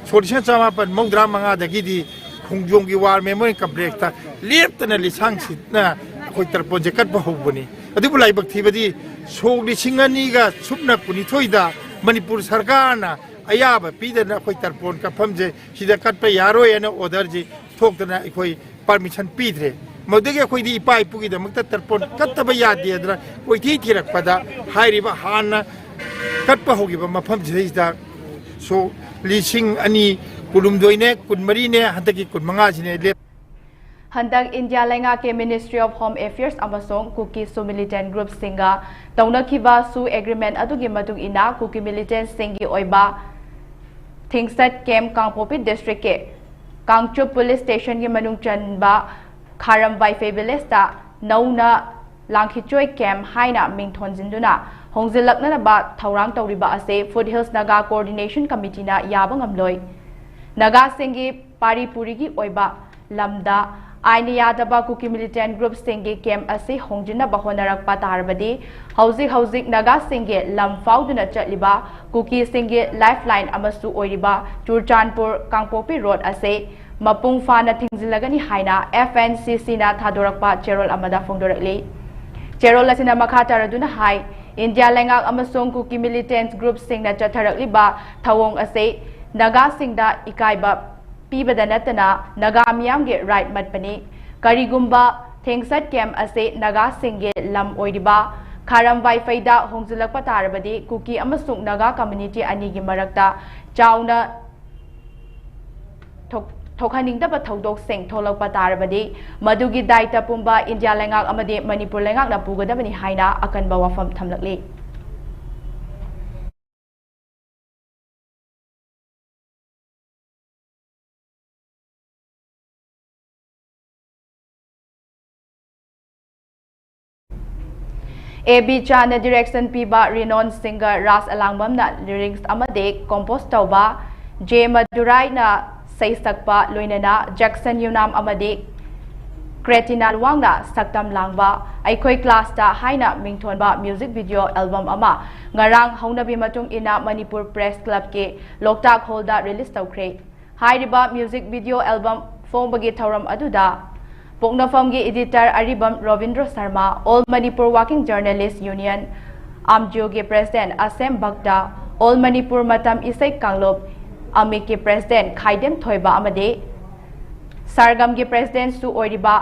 ꯁꯣꯛ ꯂꯤꯁꯤꯡ ꯆꯃꯥꯄꯟ ꯃꯧꯗ꯭ꯔꯥ ꯃꯉꯥꯗꯒꯤꯗꯤ ꯈꯣꯡꯖꯣꯝꯒꯤ ꯋꯥꯔ ꯃꯦꯃꯣꯔꯤꯌꯦꯜ ꯀꯝꯄ꯭ꯂꯦꯛꯁꯇ ꯂꯦꯞꯇꯅ ꯂꯤꯁꯥꯡ ꯁꯤꯠꯅ ꯑꯩꯈꯣꯏ ꯇꯔꯄꯣꯟꯁꯦ ꯀꯠꯄ ꯍꯧꯕꯅꯤ꯫ ꯑꯗꯨꯕꯨ ꯂꯥꯏꯕꯛ ꯊꯤꯕꯗꯤ ꯁꯣꯛ ꯂꯤꯁꯤꯡ ꯑꯅꯤꯒ ꯁꯨꯞꯅ ꯀꯨꯟꯅꯤꯊꯣꯏꯗ ꯃꯅꯤꯄꯨꯔ ꯁꯔꯀꯥꯔꯅ ꯑꯌꯥꯕ ꯄꯤꯗꯅ ꯑꯩꯈꯣꯏ ꯇꯔꯄꯣꯟ ꯀꯠꯐꯝꯁꯦ ꯁꯤꯗ ꯀꯠꯄ ꯌꯥꯔꯣꯏ ꯍꯥꯏꯅ ꯑꯣꯔꯗꯔꯁꯤ ꯊꯣꯛꯇꯅ ꯑꯩꯈꯣꯏ ꯄꯔꯃꯤꯁꯟ ꯄꯤꯗ꯭ꯔꯦ꯫ ꯃꯗꯨꯗꯒꯤ ꯑꯩꯈꯣꯏꯗꯤ ꯏꯄꯥ ꯏꯄꯨꯒꯤꯗꯃꯛꯇ ꯇꯔꯄꯣꯟ ꯀꯠꯇꯕ ꯌꯥꯗꯦ ꯑꯗꯨꯅ ꯀꯣꯏꯊꯤ ꯊꯤꯔꯛꯄꯗ ꯍꯥꯏꯔꯤꯕ ꯍꯥꯟꯅ ꯀꯠꯄ ꯍꯧꯈꯤꯕ ꯃꯐꯝꯁꯤꯗꯩꯁꯤꯗ ꯁꯣꯛ ꯂꯤꯁꯤꯡ ꯑꯅꯤ ꯀꯨꯟꯍꯨꯝꯗꯣꯏꯅꯦ, ꯀꯨꯟꯃꯔꯤꯅꯦ, ꯍꯟꯗꯛꯀꯤ ꯀꯨꯟꯃꯉꯥꯁꯤꯅꯦ ꯂꯦꯞ- ꯍꯟꯗꯛ ꯏꯟꯗꯤꯌꯥ ꯂꯩꯉꯥꯛꯀꯤ Ministry of Home Affairs ꯑꯃꯁꯨꯡ ꯀꯨꯀꯤ ꯁꯨ ꯃꯤꯂꯤꯇꯦꯟ ꯒ꯭ꯔꯨꯞꯁꯤꯡꯒ ꯇꯧꯅꯈꯤꯕ ꯁꯨ ꯑꯦꯒ꯭ꯔꯤꯃꯦꯟ ꯑꯗꯨꯒꯤ ꯃꯇꯨꯡ ꯏꯟꯅ ꯀꯨꯀꯤ ꯃꯤꯂꯤꯇꯦꯟꯁꯤꯡꯒꯤ ꯑꯣꯏꯕ ꯊꯤꯡꯁꯠ ꯀꯦꯝ ꯀꯥꯡꯄꯣꯛꯄꯤ ꯗꯤꯁꯇ꯭ꯔꯤꯛꯀꯤ ꯀꯥꯡꯆꯨꯞ ꯄꯨꯂꯤꯁ ꯁ꯭ꯇꯦꯁꯟꯒꯤ ꯃꯅꯨꯡ ꯆꯟꯕ ꯈꯥꯔꯝ ꯋꯥꯏꯐꯩ ꯚꯤꯂꯦꯖꯇ ꯅꯧꯅ ꯂꯥꯡꯈꯤꯆꯣꯏ ꯀꯦꯝ ꯍꯥꯏꯅ ꯃꯤꯡ ꯊꯣꯟꯖꯤꯟꯗꯨꯅ ꯍꯣꯡꯖꯤꯜꯂꯛꯅꯅꯕ ꯊꯧꯔꯥꯡ ꯇꯧꯔꯤꯕ ꯑꯁꯤ ꯐꯨꯠ ꯍꯤꯜꯁ ꯅꯥꯒꯥ ꯀꯣꯑꯣꯔꯗꯤꯅꯦꯁꯟ ꯀꯃꯤꯇꯤꯅ ꯌꯥꯕ ꯉꯝꯂꯣꯏ꯫ ꯅꯥꯒꯥꯁꯤꯡꯒꯤ ꯄꯥꯔꯤ ꯄꯨꯔꯤꯒꯤ ꯑꯣꯏꯕ ꯂꯝꯗ ꯑꯥꯏꯟꯅ ꯌꯥꯗꯕ ꯀꯨꯀꯤ ꯃꯤꯂꯤꯇꯦꯟ ꯒ꯭ꯔꯨꯞꯁꯤꯡꯒꯤ ꯀꯦꯝ ꯑꯁꯤ ꯍꯣꯡꯖꯤꯟꯅꯕ ꯍꯣꯠꯅꯔꯛꯄ ꯇꯥꯔꯕꯗꯤ ꯍꯧꯖꯤꯛ ꯍꯧꯖꯤꯛ ꯅꯥꯒꯥꯁꯤꯡꯒꯤ ꯂꯝ ꯐꯥꯎꯗꯨꯅ ꯆꯠꯂꯤꯕ ꯀꯨꯀꯤꯁꯤꯡꯒꯤ ꯂꯥꯏꯐ ꯂꯥꯏꯟ ꯑꯃꯁꯨ ꯑꯣꯏꯔꯤꯕ ꯆꯨꯔꯆꯥꯟꯄꯨꯔ ꯀꯥꯡꯄꯣꯛꯄꯤ ꯔꯣꯗ ꯑꯁꯤ ꯃꯄꯨꯡ ꯐꯥꯅ ꯊꯤꯡꯖꯤꯜꯂꯒꯅꯤ ꯍꯥꯏꯅ F N C C ꯅ ꯊꯥꯗꯣꯔꯛꯄ ꯆꯦꯔꯣꯜ ꯑꯃꯗ ꯐꯣꯡꯗꯣꯔꯛꯂꯤ꯫ ꯆꯦꯔꯣꯜ ꯑꯁꯤꯅ ꯃꯈꯥ ꯇꯥꯔꯗꯨꯅ ꯍꯥꯏ, ꯏꯟꯗꯤꯌꯥ ꯂꯩꯉꯥꯛ ꯑꯃꯁꯨꯡ ꯀꯨꯀꯤ ꯃꯤꯂꯤꯇꯦꯟꯠ ꯒ꯭ꯔꯨꯞꯁꯤꯡꯅ ꯆꯠꯊꯔꯛꯂꯤꯕ ꯊꯧꯑꯣꯡ ꯑꯁꯤ ꯅꯥꯒꯥꯁꯤꯡꯗ ꯏꯀꯥꯏꯕ ꯄꯤꯕꯗ ꯅꯠꯇꯅ ꯅꯥꯒꯥ ꯃꯤꯌꯥꯝꯒꯤ ꯔꯥꯏꯠ ꯃꯠꯄꯅꯤ꯫ ꯀꯔꯤꯒꯨꯝꯕ ꯊꯦꯡꯁꯠ ꯀꯦꯝ ꯑꯁꯤ ꯅꯥꯒꯥꯁꯤꯡꯒꯤ ꯂꯝ ꯑꯣꯏꯔꯤꯕ ꯈꯥꯔꯝ ꯋꯥꯏꯐꯩꯗ ꯍꯣꯡꯖꯤꯜꯂꯛꯄ ꯇꯥꯔꯕꯗꯤ ꯀꯨꯀꯤ ꯑꯃꯁꯨꯡ ꯅꯥꯒꯥ ꯀꯝꯃ꯭ꯌꯨꯅꯤꯇꯤ ꯑꯅꯤꯒꯤ ꯃꯔꯛꯇ ꯆꯥꯎꯅ ꯊꯣꯛ-, ꯊꯣꯛꯍꯟꯅꯤꯡꯗꯕ ꯊꯧꯗꯣꯛꯁꯤꯡ ꯊꯣꯛꯂꯛꯄ ꯇꯥꯔꯕꯗꯤ ꯃꯗꯨꯒꯤ ꯗꯥꯏꯇ ꯄꯨꯝꯕ ꯏꯟꯗꯤꯌꯥ ꯂꯩꯉꯥꯛ ꯑꯃꯗꯤ ꯃꯅꯤꯄꯨꯔ ꯂꯩꯉꯥꯛꯅ ꯄꯨꯒꯗꯕꯅꯤ ꯍꯥꯏꯅ ꯑꯀꯟꯕ ꯋꯥꯐꯝ ꯊꯝꯂꯛꯂꯤ꯫ A B ꯆꯥꯅ ꯗꯤꯔꯦꯛꯁꯟ ꯄꯤꯕ ꯔꯤꯅꯣꯟ ꯁꯤꯡꯒꯔ ꯔꯥꯖ ꯑꯂꯥꯡꯕꯝꯅ ꯂꯤꯔꯤꯛꯁ ꯑꯃꯗꯤ ꯀꯣꯝꯄꯣꯖ ꯇꯧꯕ, ꯖꯦ ꯃꯗꯨꯔꯥꯏꯅ ꯁꯩꯁꯛꯄ, ꯂꯣꯏꯅꯅ ꯖꯦꯛꯁꯟ ꯌꯨꯅꯥꯝ ꯑꯃꯗꯤ ꯀ꯭ꯔꯦꯇꯤꯅꯥ ꯂꯨꯋꯥꯡꯅ ꯁꯛꯇꯝ ꯂꯥꯡꯕ ꯑꯩꯈꯣꯏ ꯀ꯭ꯂꯥꯁꯇ ꯍꯥꯏꯅ ꯃꯤꯡꯊꯣꯟꯕ ꯃ꯭ꯌꯨꯖꯤꯛ ꯚꯤꯗꯤꯑꯣ ꯑꯦꯜꯕꯝ ꯑꯃ ꯉꯔꯥꯡ ꯍꯧꯅꯕꯤ ꯃꯇꯨꯡ ꯏꯟꯅ ꯃꯅꯤꯄꯨꯔ ꯄ꯭ꯔꯦꯁ ꯀ꯭ꯂꯕꯀꯤ ꯂꯣꯛꯇꯥꯛ ꯍꯣꯜꯗ ꯔꯤꯂꯤꯖ ꯇꯧꯈ꯭ꯔꯦ꯫ ꯍꯥꯏꯔꯤꯕ ꯃ꯭ꯌꯨꯖꯤꯛ ꯚꯤꯗꯤꯑꯣ ꯑꯦꯜꯕꯝ ꯐꯣꯡꯕꯒꯤ ꯊꯧꯔꯝ ꯑꯗꯨꯗ ꯄꯣꯛꯅꯐꯝꯒꯤ ꯏꯗꯤꯇꯔ ꯑꯔꯤꯕꯝ Robindro Sharma, all Manipur working journalists union, ꯑꯥꯝꯖꯤꯑꯣꯒꯤ ꯄ꯭ꯔꯦꯁꯤꯗꯦꯟꯠ ꯑꯁꯦꯝ ꯚꯛꯇ, ꯑꯣꯜ ꯃꯅꯤꯄꯨꯔ ꯃꯇꯝ ꯏꯁꯩ ꯀꯥꯡꯂꯨꯞ, ꯑꯃꯤꯛꯀꯤ ꯄ꯭ꯔꯦꯁꯤꯗꯦꯟꯠ ꯈꯥꯏꯗꯦꯝ ꯊꯣꯏꯕ ꯑꯃꯗꯤ ꯁꯥꯔꯒꯝꯒꯤ ꯄ꯭ꯔꯦꯁꯤꯗꯦꯟꯠꯁꯨ ꯑꯣꯏꯔꯤꯕ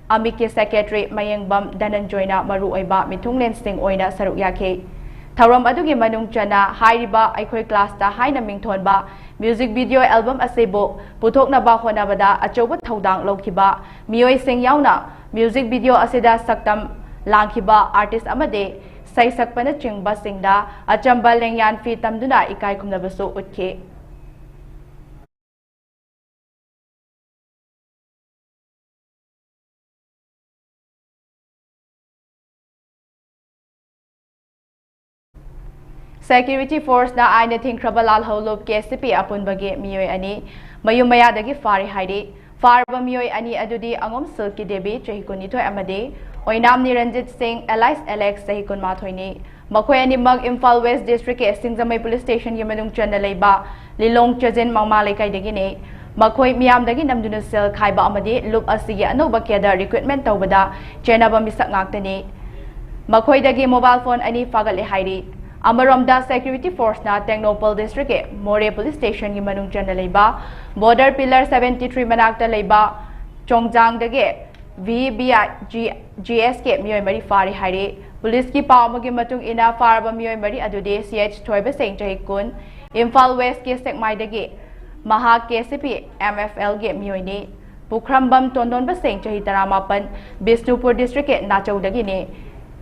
ꯑꯃꯤꯛꯀꯤ ꯁꯦꯀ꯭ꯔꯦꯇꯔꯤ ꯃꯌꯦꯡꯕꯝ ꯙꯅꯟꯖꯣꯏꯅ ꯃꯔꯨꯑꯣꯏꯕ ꯃꯤꯊꯨꯡꯂꯦꯟꯁꯤꯡ ꯑꯣꯏꯅ ꯁꯔꯨꯛ ꯌꯥꯈꯤ꯫ ꯊꯧꯔꯝ ꯑꯗꯨꯒꯤ ꯃꯅꯨꯡ ꯆꯟꯅ ꯍꯥꯏꯔꯤꯕ ꯑꯩꯈꯣꯏ ꯀ꯭ꯂꯥꯁꯇ ꯍꯥꯏꯅ ꯃꯤꯡꯊꯣꯟꯕ ꯃ꯭ꯌꯨꯖꯤꯛ ꯚꯤꯗꯤꯑꯣ ꯑꯦꯜꯕꯝ ꯑꯁꯤꯕꯨ ꯄꯨꯊꯣꯛꯅꯕ ꯍꯣꯠꯅꯕꯗ ꯑꯆꯧꯕ ꯊꯧꯗꯥꯡ ꯂꯧꯈꯤꯕ ꯃꯤꯑꯣꯏꯁꯤꯡ ꯌꯥꯎꯅ ꯃ꯭ꯌꯨꯖꯤꯛ ꯚꯤꯗꯤꯑꯣ ꯑꯁꯤꯗ ꯁꯛꯇꯝ ꯂꯥꯡꯈꯤꯕ ꯑꯥꯔꯇꯤꯁ ꯑꯃꯗꯤ ꯁꯩꯁꯛꯄꯅꯆꯤꯡꯕꯁꯤꯡꯗ ꯑꯆꯝꯕ ꯂꯦꯡꯌꯥꯟ ꯐꯤ ꯇꯝꯗꯨꯅ ꯏꯀꯥꯏ ꯈꯨꯝꯅꯕꯁꯨ ꯎꯠꯈꯤ꯫ ꯁꯦꯀ꯭ꯌꯨꯔꯤꯇꯤ ꯐꯣꯔꯁꯅ ꯑꯥꯏꯟꯅ ꯊꯤꯡꯈ꯭ꯔꯕ ꯂꯥꯜꯍꯧꯂꯨꯞ ꯀꯦ ꯁꯤ ꯄꯤ ꯑꯄꯨꯟꯕꯒꯤ ꯃꯤꯑꯣꯏ ꯑꯅꯤ ꯃꯌꯨꯝ ꯃꯌꯥꯗꯒꯤ ꯐꯥꯔꯦ ꯍꯥꯏꯔꯤ꯫ ꯐꯥꯔꯕ ꯃꯤꯑꯣꯏ ꯑꯅꯤ ꯑꯗꯨꯗꯤ ꯑꯉꯣꯝ ꯁꯤꯜꯀꯤ ꯗꯦꯕꯤ, ꯆꯍꯤ ꯀꯨꯟꯅꯤꯊꯣꯏ, ꯑꯃꯗꯤ ꯑꯣꯏꯅꯥꯝ ꯅꯤꯔꯟꯖꯤꯠ ꯁꯤꯡ, alias ꯑꯦꯂꯦꯛꯁ, ꯆꯍꯤ ꯀꯨꯟꯃꯥꯊꯣꯏꯅꯤ꯫ ꯃꯈꯣꯏ ꯑꯅꯤꯃꯛ ꯏꯝꯐꯥꯜ ꯋꯦꯁ ꯗꯤꯁꯇ꯭ꯔꯤꯛꯀꯤ ꯁꯤꯡꯖꯃꯩ ꯄꯨꯂꯤꯁ ꯁ꯭ꯇꯦꯁꯟꯒꯤ ꯃꯅꯨꯡ ꯆꯟꯅ ꯂꯩꯕ ꯂꯤꯂꯣꯡ ꯆꯖꯤꯟ ꯃꯪꯃꯥ ꯂꯩꯀꯥꯏꯗꯒꯤꯅꯤ꯫ ꯃꯈꯣꯏ ꯃꯤꯌꯥꯝꯗꯒꯤ ꯅꯝꯗꯨꯅ ꯁꯦꯜ ꯈꯥꯏꯕ ꯑꯃꯗꯤ ꯂꯨꯞ ꯑꯁꯤꯒꯤ ꯑꯅꯧꯕ ꯀꯦꯗꯔ ꯔꯤꯀ꯭ꯔꯨꯠꯃꯦꯟ ꯇꯧꯕꯗ ꯆꯦꯟꯅꯕ ꯃꯤꯁꯛ ꯉꯥꯛꯇꯅꯤ꯫ ꯃꯈꯣꯏꯗꯒꯤ ꯃꯣꯕꯥꯏꯜ ꯐꯣꯟ ꯑꯅꯤ ꯐꯥꯒꯠꯂꯦ ꯍꯥꯏꯔꯤ꯫ ꯑꯃꯔꯣꯝꯗ, ꯁꯦꯀ꯭ꯌꯨꯔꯤꯇꯤ ꯐꯣꯔꯁꯅ ꯇꯦꯡꯅꯧꯄꯜ ꯗꯤꯁꯇ꯭ꯔꯤꯛꯀꯤ ꯃꯣꯔꯦ ꯄꯨꯂꯤꯁ ꯁ꯭ꯇꯦꯁꯟꯒꯤ ꯃꯅꯨꯡ ꯆꯟꯅ ꯂꯩꯕ ꯕꯣꯔꯗꯔ ꯄꯤꯂꯔ seventy three ꯃꯅꯥꯛꯇ ꯂꯩꯕ ꯆꯣꯡꯖꯥꯡꯗꯒꯤ V B I G, G S ꯀꯤ ꯃꯤꯑꯣꯏ ꯃꯔꯤ ꯐꯥꯔꯦ ꯍꯥꯏꯔꯤ꯫ ꯄꯨꯂꯤꯁꯀꯤ ꯄꯥꯎ ꯑꯃꯒꯤ ꯃꯇꯨꯡ ꯏꯟꯅ, ꯐꯥꯔꯕ ꯃꯤꯑꯣꯏ ꯃꯔꯤ ꯑꯗꯨꯗꯤ C H ꯊꯣꯏꯕ ꯁꯤꯡ, ꯆꯍꯤ ꯀꯨꯟ, ꯏꯝꯐꯥꯜ ꯋꯦꯁꯀꯤ ꯁꯦꯛꯃꯥꯏꯗꯒꯤ, ꯃꯍꯥꯛ K C P M F L ꯒꯤ ꯃꯤꯑꯣꯏꯅꯤ꯫ ꯄꯨꯈ꯭ꯔꯝꯕꯝ ꯇꯣꯟꯗꯣꯟꯕ ꯁꯤꯡ, ꯆꯍꯤ ꯇꯔꯥꯃꯥꯄꯟ, ꯕꯤꯁꯅꯨꯄꯨꯔ ꯗꯤꯁꯇ꯭ꯔꯤꯛꯀꯤ ꯅꯥꯆꯧꯗꯒꯤꯅꯤ꯫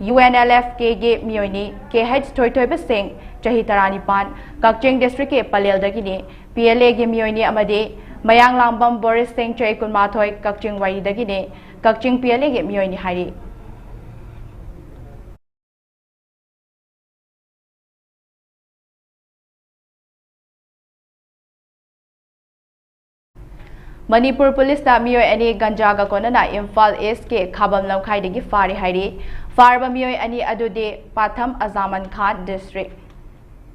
U N L F K ꯒꯤ ꯃꯤꯑꯣꯏꯅꯤ꯫ K H ꯊꯣꯏꯊꯣꯏꯕ ꯁꯤꯡ, ꯆꯍꯤ ꯇꯔꯥꯅꯤꯄꯥꯟ, ꯀꯛꯆꯤꯡ ꯗꯤꯁꯇ꯭ꯔꯤꯛꯀꯤ ꯄꯂꯦꯜꯗꯒꯤꯅꯤ꯫ P L A ꯒꯤ ꯃꯤꯑꯣꯏꯅꯤ ꯑꯃꯗꯤ ꯃꯌꯥꯡꯂꯥꯡꯕꯝ ꯕꯣꯔꯤꯁ ꯁꯤꯡ, ꯆꯍꯤ ꯀꯨꯟꯃꯥꯊꯣꯏ, ꯀꯛꯆꯤꯡ ꯋꯥꯏꯔꯤꯗꯒꯤꯅꯤ꯫ ꯀꯛꯆꯤꯡ P L A ꯒꯤ ꯃꯤꯑꯣꯏꯅꯤ ꯍꯥꯏꯔꯤ꯫ ꯃꯅꯤꯄꯨꯔ ꯄꯨꯂꯤꯁꯅ ꯃꯤꯑꯣꯏ ꯑꯅꯤ ꯒꯟꯖꯥꯒ ꯀꯣꯟꯅꯅ ꯏꯝꯐꯥꯜ ꯏꯁꯀꯤ ꯈꯥꯕꯝ ꯂꯝꯈꯥꯏꯗꯒꯤ ꯐꯥꯔꯦ ꯍꯥꯏꯔꯤ꯫ ꯐꯥꯔꯕ ꯃꯤꯑꯣꯏ ꯑꯅꯤ ꯑꯗꯨꯗꯤ ꯄꯥꯊꯝ ꯑꯖꯥꯃꯟ ꯈꯥꯟ, ꯗꯤꯁꯇ꯭ꯔꯤꯛ,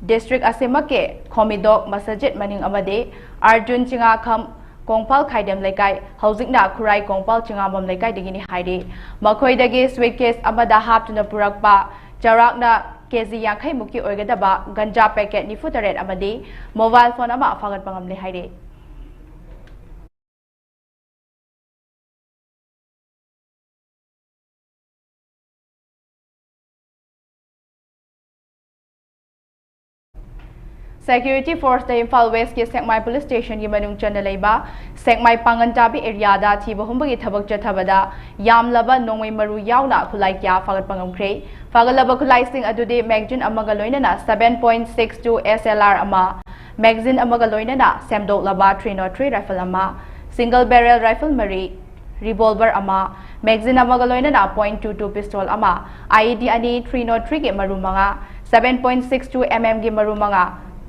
ꯗꯤꯁꯇ꯭ꯔꯤꯛ ꯑꯁꯤꯃꯛꯀꯤ ꯈꯣꯃꯤꯗꯣꯛ ꯃꯁꯖꯤꯠ ꯃꯅꯤꯡ ꯑꯃꯗꯤ ꯑꯔꯖꯨꯟ ꯆꯤꯉꯥꯈꯝ, ꯀꯣꯡꯄꯥꯜ ꯈꯥꯏꯗꯦꯝ ꯂꯩꯀꯥꯏ, ꯍꯧꯖꯤꯛꯅ ꯈꯨꯔꯥꯏ ꯀꯣꯡꯄꯥꯜ ꯆꯤꯉꯥꯕꯝ ꯂꯩꯀꯥꯏꯗꯒꯤꯅꯤ ꯍꯥꯏꯔꯤ꯫ ꯃꯈꯣꯏꯗꯒꯤ ꯁ꯭ꯋꯤꯠ ꯀꯦꯁ ꯑꯃꯗ ꯍꯥꯞꯇꯨꯅ ꯄꯨꯔꯛꯄ ꯆꯥꯎꯔꯥꯛꯅ ꯀꯦ ꯖꯤ ꯌꯥꯡꯈꯩ ꯃꯨꯛꯀꯤ ꯑꯣꯏꯒꯗꯕ ꯒꯟꯖꯥ ꯄꯦꯀꯦꯠ ꯅꯤꯐꯨ ꯇꯔꯦꯠ ꯑꯃꯗꯤ ꯃꯣꯕꯥꯏꯜ ꯐꯣꯟ ꯑꯃ ꯐꯥꯒꯠꯄ ꯉꯝꯂꯦ ꯍꯥꯏꯔꯤ꯫ Security Force ꯇ ꯏꯝꯐꯥꯜ West ꯀꯤ ꯁꯦꯛꯃꯥꯏ Police Station ꯒꯤ ꯃꯅꯨꯡ ꯆꯟꯅ ꯂꯩꯕ ꯁꯦꯛꯃꯥꯏ ꯄꯥꯡꯒꯟ ꯇꯥꯕꯤ area ꯗ ꯊꯤꯕ ꯍꯨꯝꯕꯒꯤ ꯊꯕꯛ ꯆꯠꯊꯕꯗ ꯌꯥꯝꯂꯕ ꯅꯣꯡꯃꯩ ꯃꯔꯨ ꯌꯥꯎꯅ ꯈꯨꯠꯂꯥꯏ ꯀꯌꯥ ꯐꯥꯒꯠꯄ ꯉꯝꯈ꯭ꯔꯦ꯫ ꯐꯥꯒꯠꯂꯕ ꯈꯨꯠꯂꯥꯏꯁꯤꯡ ꯑꯗꯨꯗꯤ magazine ꯑꯃꯒ ꯂꯣꯏꯅꯅ seven point six two S L R ꯑꯃ, magazine ꯑꯃꯒ ꯂꯣꯏꯅꯅ ꯁꯦꯝꯗꯣꯛꯂꯕ three nought three rifle ꯑꯃ, single barrel rifle ꯃꯔꯤ, revolver ꯑꯃ, magazine ꯑꯃꯒ ꯂꯣꯏꯅꯅ point two two pistol ꯑꯃ, I E D ꯑꯅꯤ, three nought three ꯒꯤ ꯃꯔꯨ ꯃꯉꯥ, seven point six two M M ꯒꯤ ꯃꯔꯨ ꯃꯉꯥ,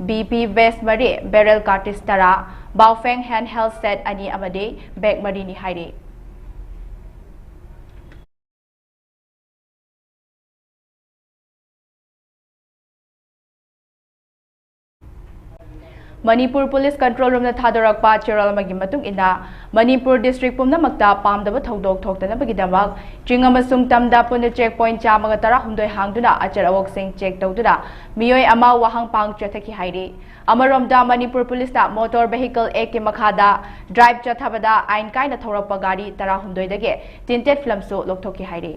B P vest ꯃꯔꯤ, barrel cartridge ꯇꯔꯥ, Baofeng handheld set ꯑꯅꯤ ꯑꯃꯗꯤ bag ꯃꯔꯤꯅꯤ ꯍꯥꯏꯔꯤ꯫ ꯃꯅꯤꯄꯨꯔ Police Control Room ꯅ ꯊꯥꯗꯣꯔꯛꯄ ꯆꯦꯔꯣꯜ ꯑꯃꯒꯤ ꯃꯇꯨꯡ ꯏꯟꯅ, ꯃꯅꯤꯄꯨꯔ district ꯄꯨꯝꯅꯃꯛꯇ ꯄꯥꯝꯗꯕ ꯊꯧꯗꯣꯛ ꯊꯣꯛꯇꯅꯕꯒꯤꯗꯃꯛ ꯆꯤꯡ ꯑꯃꯁꯨꯡ ꯇꯝꯗ ꯄꯨꯟꯅ check point ꯆꯥꯝꯃꯒ ꯇꯔꯥꯍꯨꯝꯗꯣꯏ ꯍꯥꯡꯗꯨꯅ ꯑꯆꯔ ꯑꯋꯣꯛꯁꯤꯡ check ꯇꯧꯗꯨꯅ ꯃꯤꯑꯣꯏ ꯑꯃ ꯋꯥꯍꯪ ꯄꯥꯡ ꯆꯠꯊꯈꯤ ꯍꯥꯏꯔꯤ꯫ ꯑꯃꯔꯣꯝꯗ, ꯃꯅꯤꯄꯨꯔ Police ꯅ Motor Vehicle Act ꯀꯤ ꯃꯈꯥꯗ drive ꯆꯠꯊꯕꯗ ꯑꯥꯏꯟ ꯀꯥꯏꯅ ꯊꯧꯔꯛꯄ ꯒꯥꯔꯤ ꯇꯔꯥꯍꯨꯝꯗꯣꯏꯗꯒꯤ tinted film ꯁꯨ ꯂꯧꯊꯣꯛꯈꯤ ꯍꯥꯏꯔꯤ꯫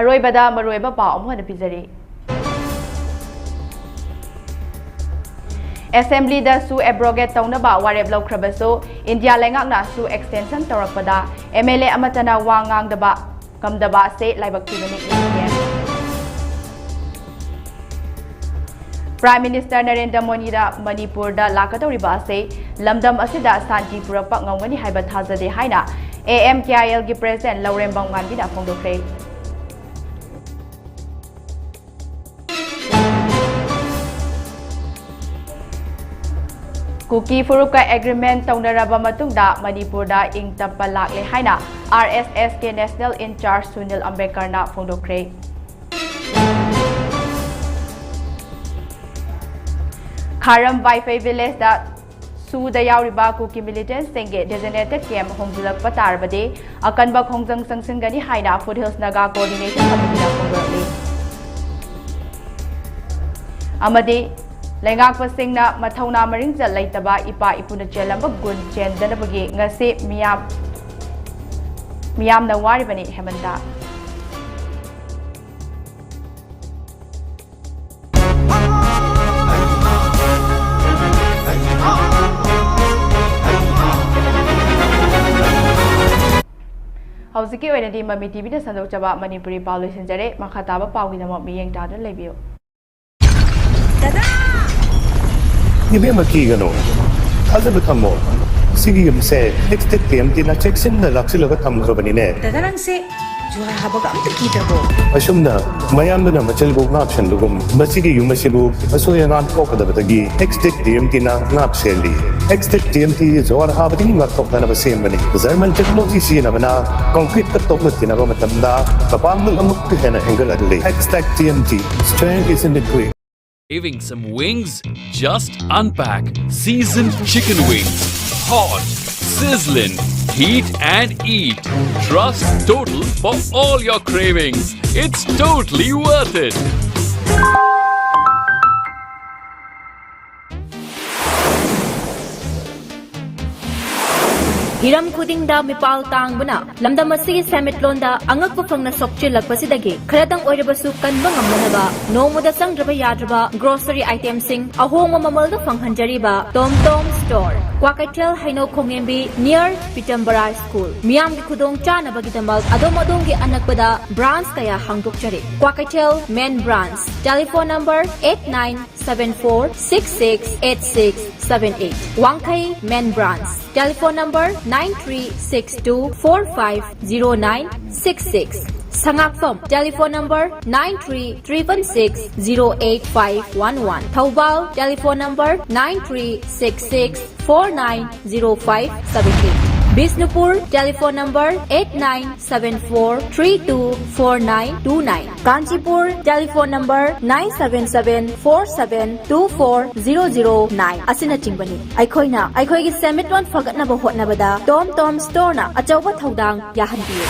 ꯑꯔꯣꯏꯕꯗ ꯃꯔꯨꯑꯣꯏꯕ ꯄꯥꯎ ꯑꯃꯨꯛ ꯍꯟꯅ ꯄꯤꯖꯔꯤ꯫ Assembly ꯗ ꯁꯨ abrogate ꯇꯧꯅꯕ ꯋꯥꯔꯦꯞ ꯂꯧꯈ꯭ꯔꯕꯁꯨ ꯏꯟꯗꯤꯌꯥ ꯂꯩꯉꯥꯛꯅ ꯁꯨ extension ꯇꯧꯔꯛꯄꯗ M L A ꯑꯃꯠꯇꯅ ꯋꯥ ꯉꯥꯡꯗꯕ ꯉꯝꯗꯕ ꯑꯁꯤ ꯂꯥꯏꯕꯛ ꯊꯤꯕꯅꯤ꯫ Prime Minister ꯅꯔꯦꯟꯗ꯭ꯔ ꯃꯣꯗꯤꯅ ꯃꯅꯤꯄꯨꯔꯗ ꯂꯥꯛꯀꯗꯧꯔꯤꯕ ꯑꯁꯤ ꯂꯝꯗꯝ ꯑꯁꯤꯗ ꯁꯥꯟꯇꯤ ꯄꯨꯔꯛꯄ ꯉꯝꯒꯅꯤ ꯍꯥꯏꯕ ꯊꯥꯖꯗꯦ ꯍꯥꯏꯅ A M K I L ꯒꯤ President ꯂꯧꯔꯦꯝꯕꯝ ꯉꯥꯟꯕꯤꯅ ꯐꯣꯡꯗꯣꯛꯈ꯭ꯔꯦ꯫ ꯀꯨꯀꯤ ꯐꯨꯔꯨꯞꯀ agreement ꯇꯧꯅꯔꯕ ꯃꯇꯨꯡꯗ ꯃꯅꯤꯄꯨꯔꯗ ꯏꯪ ꯇꯞꯄ ꯂꯥꯛꯂꯦ ꯍꯥꯏꯅ R S S ꯀꯤ National In Charge ꯁꯨꯅꯤꯜ ꯑꯝꯕꯦꯗꯀꯔꯅ ꯐꯣꯡꯗꯣꯛꯈ꯭ꯔꯦ꯫ ꯈꯥꯔꯝ ꯋꯥꯏꯐꯩ village ꯗ ꯁꯨꯗ ꯌꯥꯎꯔꯤꯕ ꯀꯨꯀꯤ militant ꯁꯤꯡꯒꯤ designated camp ꯍꯣꯡꯖꯤꯜꯂꯛꯄ ꯇꯥꯔꯕꯗꯤ ꯑꯀꯟꯕ ꯈꯣꯡꯖꯪ ꯆꯪꯁꯤꯟꯒꯅꯤ ꯍꯥꯏꯅ Foothills Naga Coordination Committee ꯅ ꯐꯣꯡꯗꯣꯔꯛꯂꯤ꯫ ꯑꯃꯗꯤ ꯂꯩꯉꯥꯛꯄꯁꯤꯡꯅ ꯃꯊꯧꯅꯥ ꯃꯔꯤꯡꯆꯠ ꯂꯩꯇꯕ ꯏꯄꯥ ꯏꯄꯨꯅ ꯆꯦꯜꯂꯝꯕ ꯒꯨꯟ ꯆꯦꯟꯗꯅꯕꯒꯤ ꯉꯁꯤ ꯃꯤꯌꯥꯝ, ꯃꯤꯌꯥꯝꯅ ꯋꯥꯔꯤꯕꯅꯤ꯫ ꯍꯦꯃꯟꯇ꯫ ꯍꯧꯖꯤꯛꯀꯤ ꯑꯣꯏꯅꯗꯤ ꯃꯃꯤ ꯇꯤꯚꯤꯅ ꯁꯟꯗꯣꯛꯆꯕ ꯃꯅꯤꯄꯨꯔꯤ ꯄꯥꯎ ꯂꯣꯏꯁꯤꯟꯖꯔꯦ꯫ ꯃꯈꯥ ꯇꯥꯕ ꯄꯥꯎꯒꯤꯗꯃꯛ ꯃꯤꯠꯌꯦꯡ ꯇꯥꯗꯨꯅ ꯂꯩꯕꯤꯌꯨ꯫ ꯏꯕꯦꯝꯃ, ꯀꯤꯒꯅꯨ, ꯊꯥꯖꯕ ꯊꯝꯃꯣ꯫ ꯁꯤꯒꯤ ꯌꯨꯝꯁꯦ ꯑꯦꯛꯁꯇꯦꯛ ꯇꯤ ꯑꯦꯝ ꯇꯤꯅ ꯆꯦꯛꯁꯤꯟꯅ ꯂꯥꯛꯁꯤꯜꯂꯒ ꯊꯝꯈ꯭ꯔꯕꯅꯤꯅꯦ꯫ ꯗꯥꯗꯥ, ꯅꯪꯁꯦ ꯖꯨꯍꯥꯔ ꯍꯥꯕꯒ ꯑꯝꯇ ꯀꯤꯗ꯭ꯔꯕꯣ? ꯑꯁꯨꯝꯅ ꯃꯌꯥꯝꯗꯨꯅ ꯃꯆꯤꯜꯕꯨ ꯉꯥꯛꯁꯦꯟꯕꯒꯨꯝ, ꯃꯁꯤꯒꯤ ꯌꯨꯝ ꯑꯁꯤꯕꯨ ꯑꯁꯣꯏ ꯑꯉꯥꯝ ꯊꯣꯛꯀꯗꯕꯗꯒꯤ ꯑꯦꯛꯁꯇꯦꯛ ꯇꯤ ꯑꯦꯝ ꯇꯤꯅ ꯉꯥꯛ ꯁꯦꯜꯂꯤ꯫ ꯑꯦꯛꯁꯇꯦꯛ ꯇꯤ ꯑꯦꯝ ꯇꯤ ꯖꯨꯍꯥꯔ ꯍꯥꯕꯗꯒꯤ ꯉꯥꯛꯊꯣꯛꯅꯅꯕ ꯁꯦꯝꯕꯅꯤ꯫ ꯖꯔꯃꯟ ꯇꯦꯛꯅꯣꯂꯣꯖꯤ ꯁꯤꯖꯤꯟꯅꯕꯅ ꯀꯪꯀ꯭ꯔꯤꯠꯇ ꯇꯣꯛꯅ ꯊꯤꯅꯕ ꯃꯇꯝꯗ ꯃꯄꯥꯡꯒꯜ ꯑꯃꯨꯛꯀ ꯍꯦꯟꯅ ꯍꯦꯟꯒꯠꯍꯜꯂꯤ꯫ ꯑꯦꯛꯁꯇꯦꯛ T M T, strength is in the grit. Craving some wings? Just unpack seasoned chicken wings. Hot, sizzling, heat and eat. Trust Total for all your cravings. It's totally worth it. ꯍꯤꯔꯝ ꯈꯨꯗꯤꯡꯗ ꯃꯤꯄꯥꯜ ꯇꯥꯡꯕꯅ ꯂꯝꯗꯝ ꯑꯁꯤꯒꯤ ꯁꯦꯟꯃꯤꯠꯂꯣꯟꯗ ꯑꯉꯛꯄ ꯐꯪꯅ ꯁꯣꯛꯆꯤꯜꯂꯛꯄꯁꯤꯗꯒꯤ ꯈꯔꯗꯪ ꯑꯣꯏꯔꯕꯁꯨ ꯀꯟꯕ ꯉꯝꯅꯅꯕ ꯅꯣꯡꯃꯗ ꯆꯪꯗ꯭ꯔꯕ ꯌꯥꯗ꯭ꯔꯕ grocery itemꯁꯤꯡ ꯑꯍꯣꯡꯕ ꯃꯃꯜꯗ ꯐꯪꯍꯟꯖꯔꯤꯕ ꯇꯣꯝ ꯇꯣꯝ store, ꯀ꯭ꯋꯥꯀꯩꯊꯦꯜ ꯍꯩꯅꯧ ꯈꯣꯡꯉꯦꯝꯕꯤ near ꯄꯤꯇꯝꯕꯔꯥ school꯫ ꯃꯤꯌꯥꯝꯒꯤ ꯈꯨꯗꯣꯡ ꯆꯥꯅꯕꯒꯤꯗꯃꯛ ꯑꯗꯣꯝ ꯑꯗꯣꯝꯒꯤ ꯑꯅꯛꯄꯗ branch ꯀꯌꯥ ꯍꯥꯡꯗꯣꯛꯆꯔꯤ꯫ Kwakeithel main branch, telephone number eight nine seven four six six eight six seven eight. ꯋꯥꯡꯈꯩ main branch, telephone number nine three six two four five zero nine six six. ꯁꯉꯥꯛꯐꯝ, telephone number nine three triple six zero eight five one one. Thoubal, telephone number nine three six six four nine zero five seven eight. Bishnupur, telephone number eight nine seven four three two four nine two nine. Kanchipur, telephone number nine seven seven four seven two four zero zero nine ꯑꯁꯤꯅꯆꯤꯡꯕꯅꯤ꯫ ꯑꯩꯈꯣꯏꯅ ꯑꯩꯈꯣꯏꯒꯤ ꯁꯦꯟꯃꯤꯠꯂꯣꯟ ꯐꯒꯠꯅꯕ ꯍꯣꯠꯅꯕꯗ ꯇꯣꯝ ꯇꯣꯝ storeꯅ ꯑꯆꯧꯕ ꯊꯧꯗꯥꯡ ꯌꯥꯍꯟꯕꯤꯌꯨ꯫